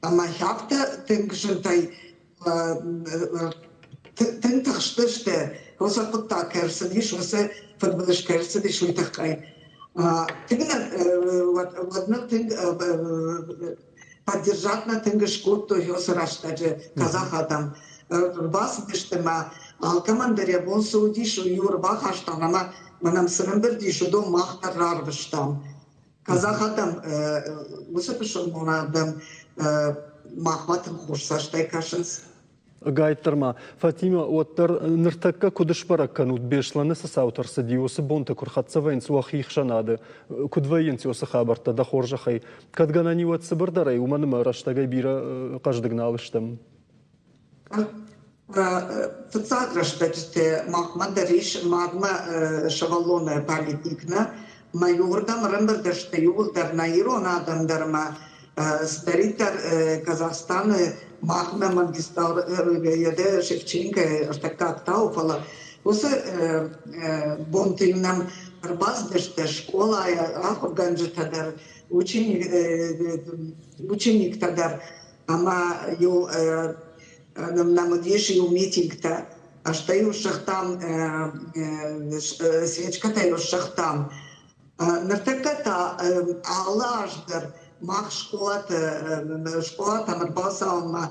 Ӕмӕ афтӕ тынг зынтӕй тынг тыхстысты, уыцы хъуыддаг кӕй ӕрцыдис, уыцы фыдбылыз кӕй ӕрцыдис, уый тыххӕй. Тынг нӕ уӕд ныл тынг поддержать нӕ тынг скодтой уыцы рӕстӕджы казах адӕм. Ӕрбацыдысты мӕ алкӕмӕн дӕр йӕ бон цы уыдис, уый-иу ӕрбахастам ӕмӕ мӕнӕм цы рӕмбырд ис, уыдон мах дӕр рарвыстам. Казах адӕм, уыцы пысылмон адӕм махмӕ тынг хорз цӕстӕй кӕсынц. Гайддӕр ма, Фатимӕ, уӕддӕр ныртӕккӕ куыд сбӕрӕг кӕнут, Беслӕны цы цаутӕ рцыди, уыцы бонты куы рхӕццӕ вӕййынц уӕхи хсӕнады, куыд вӕййынц уыцы хабӕрттӕ дӕ хорзӕхӕй? Кӕд гӕнӕн и, уӕд цыбырдӕрӕй, уымӕн ӕмӕ рӕстӕгӕй бирӕ хъӕздыг нал стӕм. Фыццаг рӕстӕджыты махмӕ дӕр ис мадмӕ сывӕллоны памятник нӕ. Мӕ иуырдӕм ӕрӕмбырд сты иууылдӕр нӕ ирон адӕм дӕр ӕмӕ цыдӕриддӕр Казахстаны махмӕ Мангистау Шевченко ӕртыккаг тау, фӕлӕ Уыцы бонты-иу нӕм ӕрбацыдысты скъолайы ахуыргӕнджытӕ дӕр, учениктӕ дӕр ӕмӕ-иу нӕм уыдис иу митингтӕ. Стӕй-иу сыгътам, свечкӕтӕ-иу ссыгътам. Ныртӕккӕ та алы аз дӕр мах скъолаты скъолатӕм ӕрбацӕуынмӕ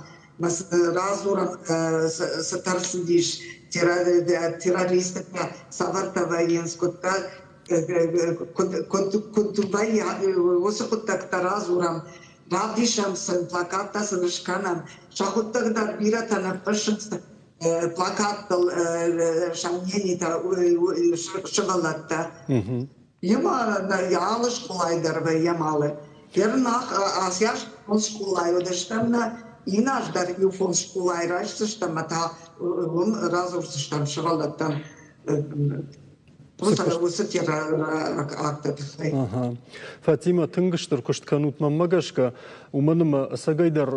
радзурӕм, цы ӕрцыдис террористтӕ цавӕртӕ вӕййынц, куыдтӕ куыд вӕййы, уыцы хъуыддӕгтӕ радзурӕм, равдисӕм сын, плакаттӕ сын скӕнӕм. Сӕхуыдтӕг дӕр бирӕтӕ ныффыссынц плакаттыл сомненитӕ сывӕллӕттӕ. Ема алы скъолайы дӕр вӕййӕм алы. Ернах асиас фондз скъолайы уыдыстӕм нӕ иннӕ аз дӕр иу фондз скъолайы райсдзыстӕм ӕмӕ та уым радзурдзыстӕм сывӕллӕттӕн уыцы теракты тыххӕй. Фатимӕ, тынг стыр куыст кӕнут мӕнмӕ гӕсгӕ, уымӕн ӕмӕ ӕцӕгӕйдӕр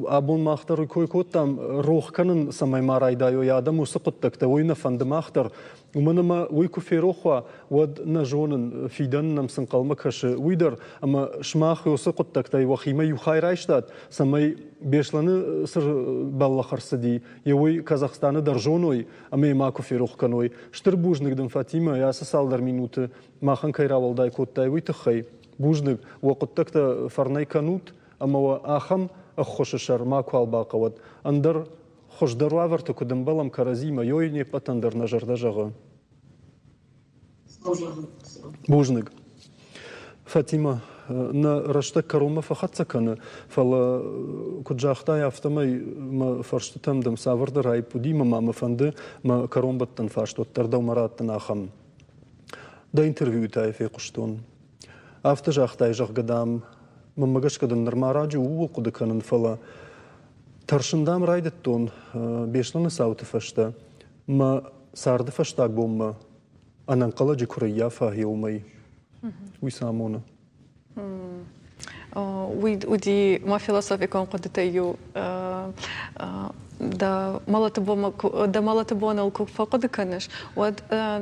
абон мах дӕр кой кодтам, рох кӕнын цӕмӕй ма райдайой адӕм уыцы хъуыддӕгтӕ, уый нӕ фӕнды мах дӕр. Уымӕн ӕмӕ уый куы ферох уа, уӕд нӕ зонын, фидӕн нӕм цы нхъӕлмӕ кӕсы, уый дӕр, ӕмӕ сымах уыцы хъуыддӕгтӕй уӕхимӕ иу хай райстат, цӕмӕй Беслӕны цы бӕллӕх ӕрцыди, йе уый Казахстаны дӕр зоной ӕмӕ йӕ макуы ферох кӕной. Стыр бузныг дын, Фатимӕ, ацы цалдӕр минуты махӕн кӕй рауӕлдай кодтай, уый тыххӕй. Бузныг, уӕ хъуыддӕгтӕ фӕрнӕй кӕнут ӕмӕ уӕ ахӕм ӕххуысы сӕр макуал бахъӕуӕд. Ӕндӕр хуыздӕр уавӕрты куыд ӕмбӕлӕм кӕрӕдзимӕ, ёй не ппӕтӕн дӕр нӕ зӕрдӕ зӕгъы. Бузныг. Фатимӕ, нӕ рӕстӕг кӕронмӕ фӕхӕццӕ кӕны, фӕлӕ, куыд загътай, афтӕмӕй мӕ фӕрстытӕм дӕм цавӕрдӕр аипп уыди ӕмӕ ма мӕ фӕнды мӕ кӕронбӕттӕн фарст уӕддӕр дӕумӕ раттын ахӕм. Дӕ интервьюйы та йӕ фехъуыстон. Афтӕ загътай, зӕгъгӕ, дам, мӕнмӕ гӕсгӕ дын нырма раджы ууыл хъуыды кӕнын, фӕлӕ тӕрсын, дам, райдыдтон Беслӕны цауты фӕстӕ мӕ царды фӕстаг бонмӕ ӕнӕнхъӕлӕджы куы рыййафа уымӕй. Уый цы амоны? Уый уыди мӕ философикон хъуыдытӕй иу. Дӕ мӕлӕты боныл куы фӕхъуыды кӕныс, уӕд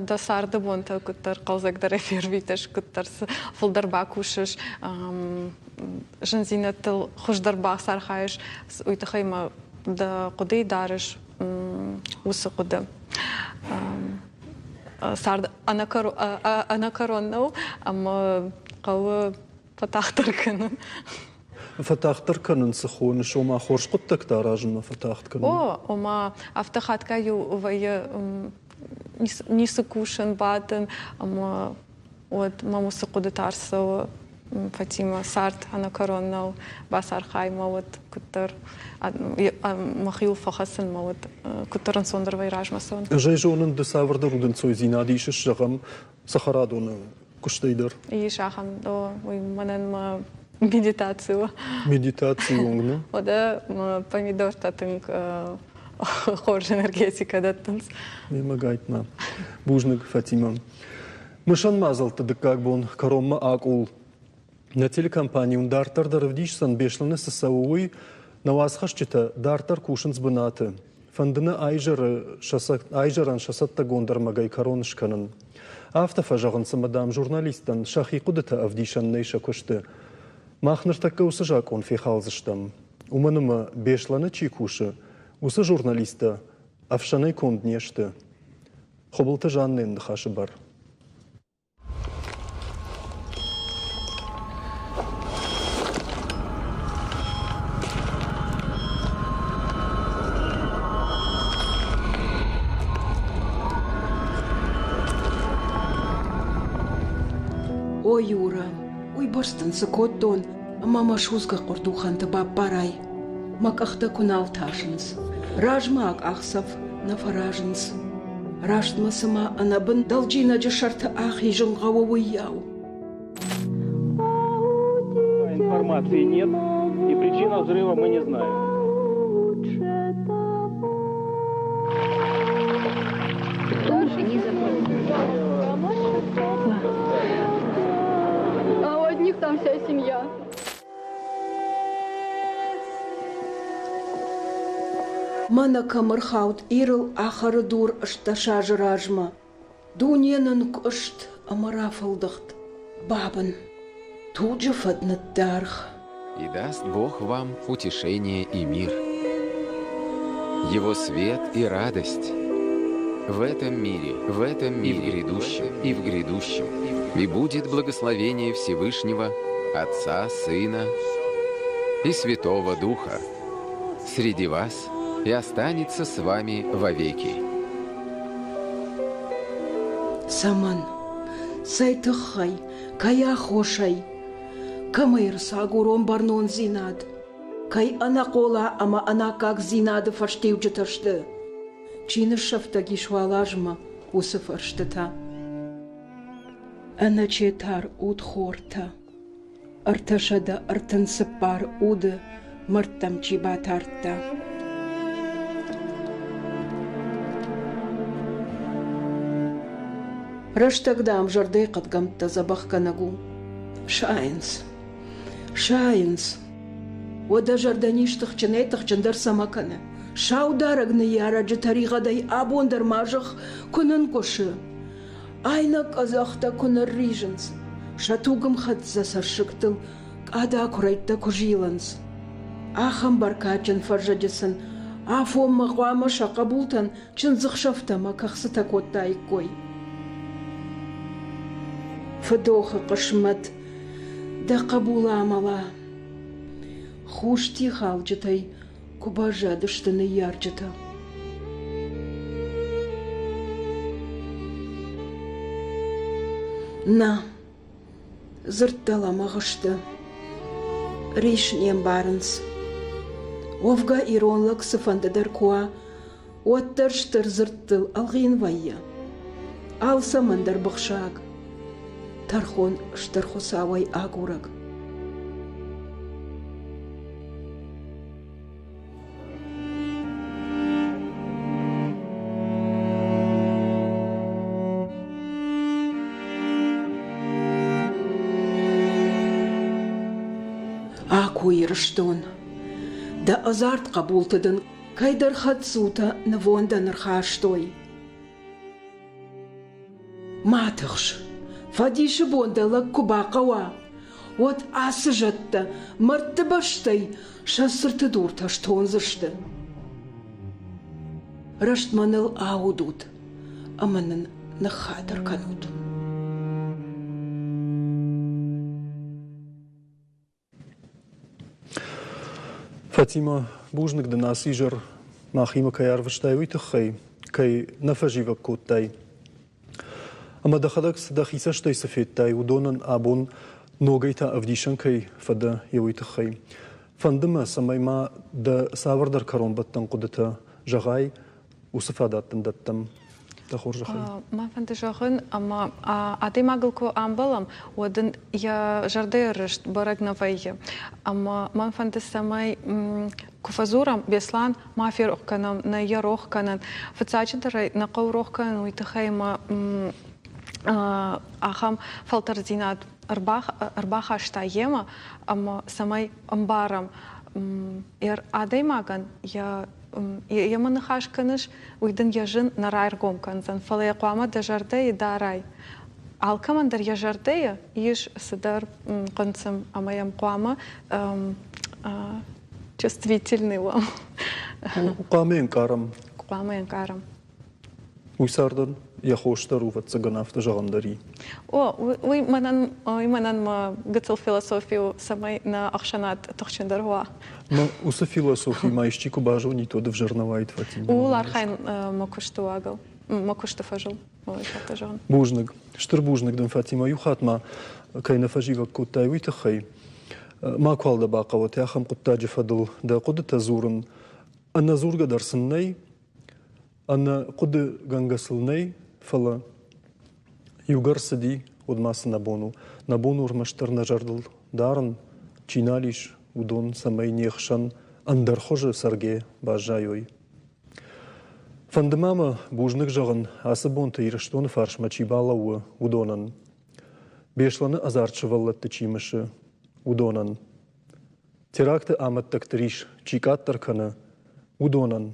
дӕ царды бонтӕ куыддӕр хъӕлдзӕгдӕрӕй фервитыс, куыддӕр фылдӕр бакусыс, зындзинӕдтыл хуыздӕр бацархайыс, уый тыххӕй ма дӕ хъуыдыйы дарыс уыцы хъуыды. Цард ӕнӕкӕрон нӕу ӕмӕ хъӕуы фӕтагъддӕр кӕнын. Фӕтагъддӕр кӕнын цы хоныс, ома хорз хъуыддӕгтӕ аразынмӕ фӕтагъд кӕнын? О, ома афтӕ хатгай-иу вӕййы ницы кусын, бадын ӕмӕ уӕд мӕм уыцы хъуыдытӕ ӕрцӕуы, Фатимӕ, цард ӕнӕкӕрон нӕу, бацархай мӕ уӕд куыддӕр мӕхиуыл фӕхӕцын мӕ уӕд куыддӕр ӕнцондӕр вӕййы размӕ цӕуын. Ӕз ӕй зонын, ды цавӕрдӕр удӕнцойдзинад исыс, зӕгъӕм, цӕхӕрадоны куыстӕй дӕр. Ис ахӕм, о, уый мӕнӕн мӕ медитаци у. Медитаци онг, нӕ? Уӕдӕ мӕ помидортӕ тынг хорз энергетикӕ дӕттынц. Мемӕ гайтма. Бузныг, Фатимӕ. Мысӕн мадзӕлтты дыккаг бон кӕронмӕ акъул. Нӕ телекомпани уын дарддӕр дӕр ӕвдисдзӕн, Беслӕны цы цӕуы, уый. Нӕ уацхӕсджытӕ дарддӕр кусынц бынаты. Фӕнды нӕ айзӕрӕн сӕ цӕттӕгонд ӕрмӕгӕй кӕрон скӕнын. Афтӕ фӕзӕгъынц, ӕмӕ, дам, журналисттӕн сӕхи хъуыдытӕ ӕвдисӕн нӕй сӕ куысты. Мах ныртӕккӕ уыцы закъон фехалдзыстӕм. Уымӕн ӕмӕ Беслӕны чи кусы, уыцы журналисттӕ ӕфсӕнӕй конд не сты. Хуыбылты Жаннӕйы ныхасы бар. О, Юра, уыйбӕрц дын цы кодтон, ӕмӕ мӕ судзгӕ хъуырдухӕнты баппарай. Мӕ къӕхтӕ куы нал тасынц, размӕ акъахдзӕф нӕ фӕразынц. Раст мӕ цыма ӕнӕбын дӕлджинӕджы сӕрты ахизын хъӕуы, уыйау. Информации нет, и причина взрыва мы не знаем. А у одних там вся семья. Мӕнӕ кӕм ӕрхауд Ирыл ахӕры дур 18 азы размӕ. Дуне нынкъуыст ӕмӕ рафӕлдӕхт. Бабын. Туджы фӕд ныддаргъ. И даст Бог вам утешение и мир, Его свет и радость в этом мире, в этом мире, и в грядущем, и в грядущем. И будет благословение Всевышнего, Отца, Сына и Святого Духа среди вас и останется с вами вовеки. Цӕмӕн? Цӕй тыххӕй? Кӕй аххосӕй? Кӕмӕй ӕрцагурон бӕрнондзинад? Кӕй ӕнӕхъола ӕмӕ ӕнаккагдзинады фӕстиуджытӕ сты? Чи ныссӕфтӕг ис уал азмӕ уыцы фӕрстытӕ? Ӕнӕчетар удхортӕ. 334 уды мӕрдтӕм чи батардта. Рӕстӕг, дам, зӕрдӕйы хъӕдгӕмттӕ дзӕбӕхгӕнӕг у. Сайынц. Сайынц. Уӕдӕ зӕрдӕниз тыхджынӕй-тыхджындӕр цӕмӕ кӕны? Саударӕг ныййарӕджы тӕригъӕдӕй абон дӕр ма зӕхх куы нынкъуысы. Айнӕг къӕдзӕхтӕ куы нырризынц, сӕ тугӕмхӕццӕ цӕссыгтыл къада куырӕйттӕ куы зилынц. Ахӕм бӕркадджын фӕззӕджы сын афонмӕ хъуамӕ сӕ хъӕбултӕн чындзыхсӕвтӕ ӕмӕ кӕхцытӕ кодтаиккой. Фыдохы хъысмӕт дӕ хъӕбул амӕла. Хус тихалджытӕй куы баззадысты ныййарджытӕ. Нӕ, дзырдтӕ лӕмӕгъ сты. Рис не мбарынц. Уӕвгӕ ирон лӕг цыфӕнды дӕр куы уа, уӕддӕр стыр дзырдтыл ӕлгъин вӕййы. Алцӕмӕн дӕр быхсаг, тӕрхон стыр Хуыцауӕй агурӕг. Аку, Ирыстон, дӕ ӕдзард хъӕбулты дын кӕйдӕр хӕддзутӕ нывондӕн ӕрхастой. Ма тыхс, фӕдисы бон дӕ лӕг куы бахъӕуа, уӕд ацы зӕдтӕ мӕрдты бӕстӕй сӕ цырты дуртӕ стондзысты. Рӕстмӕ ныл аудут ӕмӕ нын ныххатыр кӕнут. Фатимӕ, бузныг дын ацы изӕр махимӕ кӕй арвыстай, уый тыххӕй, кӕй нӕ фӕзивӕг кодтай. Ӕмӕ дӕхӕдӕг цы дӕхи цӕстӕй цы федтай, уыдонӕн абон ногӕй та ӕвдисӕн кӕй фӕдӕ, йе уый тыххӕй. Фӕнды мӕ, цӕмӕй ма дӕ цавӕрдӕр кӕронбӕттӕн хъуыдытӕ зӕгъай, уыцы фадат дын дӕттӕм. Дӕ хорзӕхӕй. Мӕ фӕнды зӕгъын, ӕмӕ адӕймагыл куы амбӕлӕм, уӕд ын йӕ зӕрдӕйы рыст бӕрӕг нӕ вӕййы. Ӕмӕ мӕн фӕнды, цӕмӕй куы фӕдзурӕм, Беслӕн, ма ферох кӕнӕм, нӕ йӕ рох кӕнӕн. Фыццаджыдӕр ӕй нӕ хъӕуы рох кӕнын уый тыххӕй, ӕмӕ ахӕм фӕлтӕрддзинад ӕрбахаста йемӕ, ӕмӕ цӕмӕй ӕмбарӕм, адӕймагӕн йӕ йемӕ ныхас кӕныс, уый дын йӕ зын нӕ раргом кӕндзӕн, фӕлӕ йӕ хъуамӕ дӕ зӕрдӕйы дарай. Алкӕмӕн дӕр йӕ зӕрдӕйы ис цыдӕр хъынцъым, ӕмӕ йӕм хъуамӕ чувствительный уӕм. Хъуамӕ ӕнкъарӕм. Хъуамӕ ӕнкъарӕм. Уый цардӕн йӕ хос дӕр у, ӕвӕццӕгӕн, афтӕ зӕгъӕн дӕр и. О, уый мӕнӕн, уый мӕнӕн мӕ гыццыл философи у, цӕмӕй нӕ ӕхсӕнад тыхджындӕр уа. Но уыцы философи ма исчи куы базонид, уӕд ӕвзӕр нӕ уаид, Фатимӕ. Ууыл архайын мӕ куысты уагыл, мӕ куысты фӕзыл, афтӕ зӕгъын. Бузныг. Стыр бузныг дын, Фатимӕ, иу хатт ма кӕй нӕ фӕзивӕг кодтай, уый тыххӕй. Макуал дӕ бахъӕуӕд ахӕм хъуыддаджы фӕдыл дӕ хъуыдытӕ дзурын. Ӕнӕдзургӕ дӕр сын нӕй, Ӕнӕ хъуыдыгӕнгӕ сыл нӕй, фӕлӕ иугӕр цыди, уӕд ма цы нӕ бон у. Нӕ бон у ӕрмӕстдӕр нӕ зӕрдыл дарын, чи нал ис, уыдон цӕмӕй не хсӕн ӕндӕр хуызы цӕргӕ баззайой. Фӕнды ма мӕ бузныг зӕгъын, ацы бонты Ирыстоны фарсмӕ чи балӕууы, уыдонӕн. Беслӕны ӕдзард сывӕллӕтты чи мысы, уыдонӕн. Теракты амӕттӕгты рис чи къаддӕр кӕны, уыдонӕн.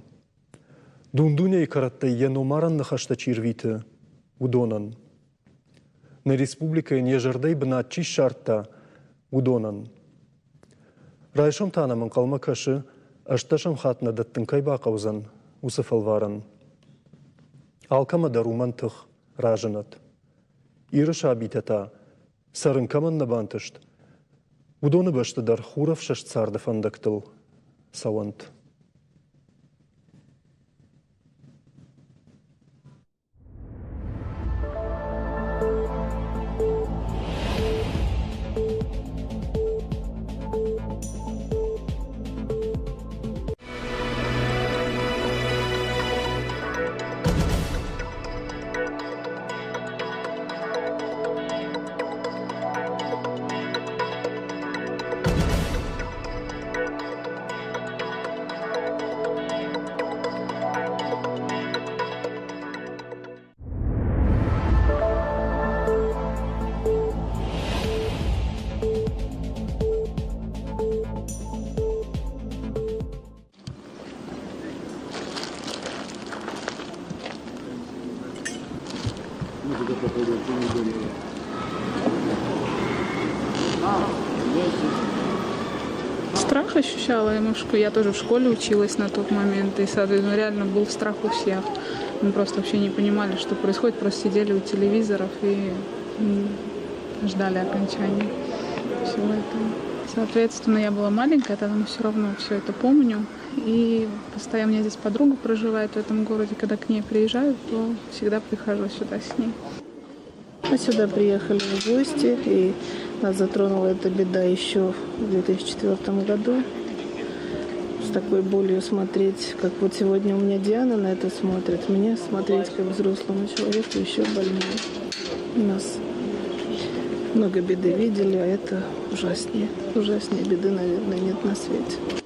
Дун-дунейы кӕрӕттӕй йӕ номарӕн ныхӕстӕ чи рвиты, уыдонӕн. Нӕ республикӕйӕн йӕ зӕрдӕйы бынат чи ссардта, уыдонӕн. Райсом та нӕм ӕнхъӕлмӕ кӕсы, ӕстдӕсӕм хатт нӕ дӕттын кӕй бахъӕудзӕн, уыцы фӕлварӕн. Алкӕмӕ дӕр уымӕн тых разынӕд. Иры сабитӕ та, цӕрын кӕмӕн нӕ бантыст, уыдоны бӕсты дӕр хурӕфсӕст царды фӕндӕгтыл цӕуӕнт. Страх ощущала немножко. Я тоже в школе училась на тот момент, и, соответственно, реально был страх у всех. Мы просто вообще не понимали, что происходит, просто сидели у телевизоров и ждали окончания всего этого. Соответственно, я была маленькая, тогда но все равно все это помню. И постоянно у меня здесь подруга проживает в этом городе. Когда к ней приезжаю, то всегда прихожу сюда с ней. Мы сюда приехали в гости, и нас затронула эта беда еще в 2004 году. С такой болью смотреть, как вот сегодня у меня Диана на это смотрит, мне смотреть как взрослому человеку еще больнее. У нас много беды видели, а это ужаснее. Ужаснее беды, наверное, нет на свете.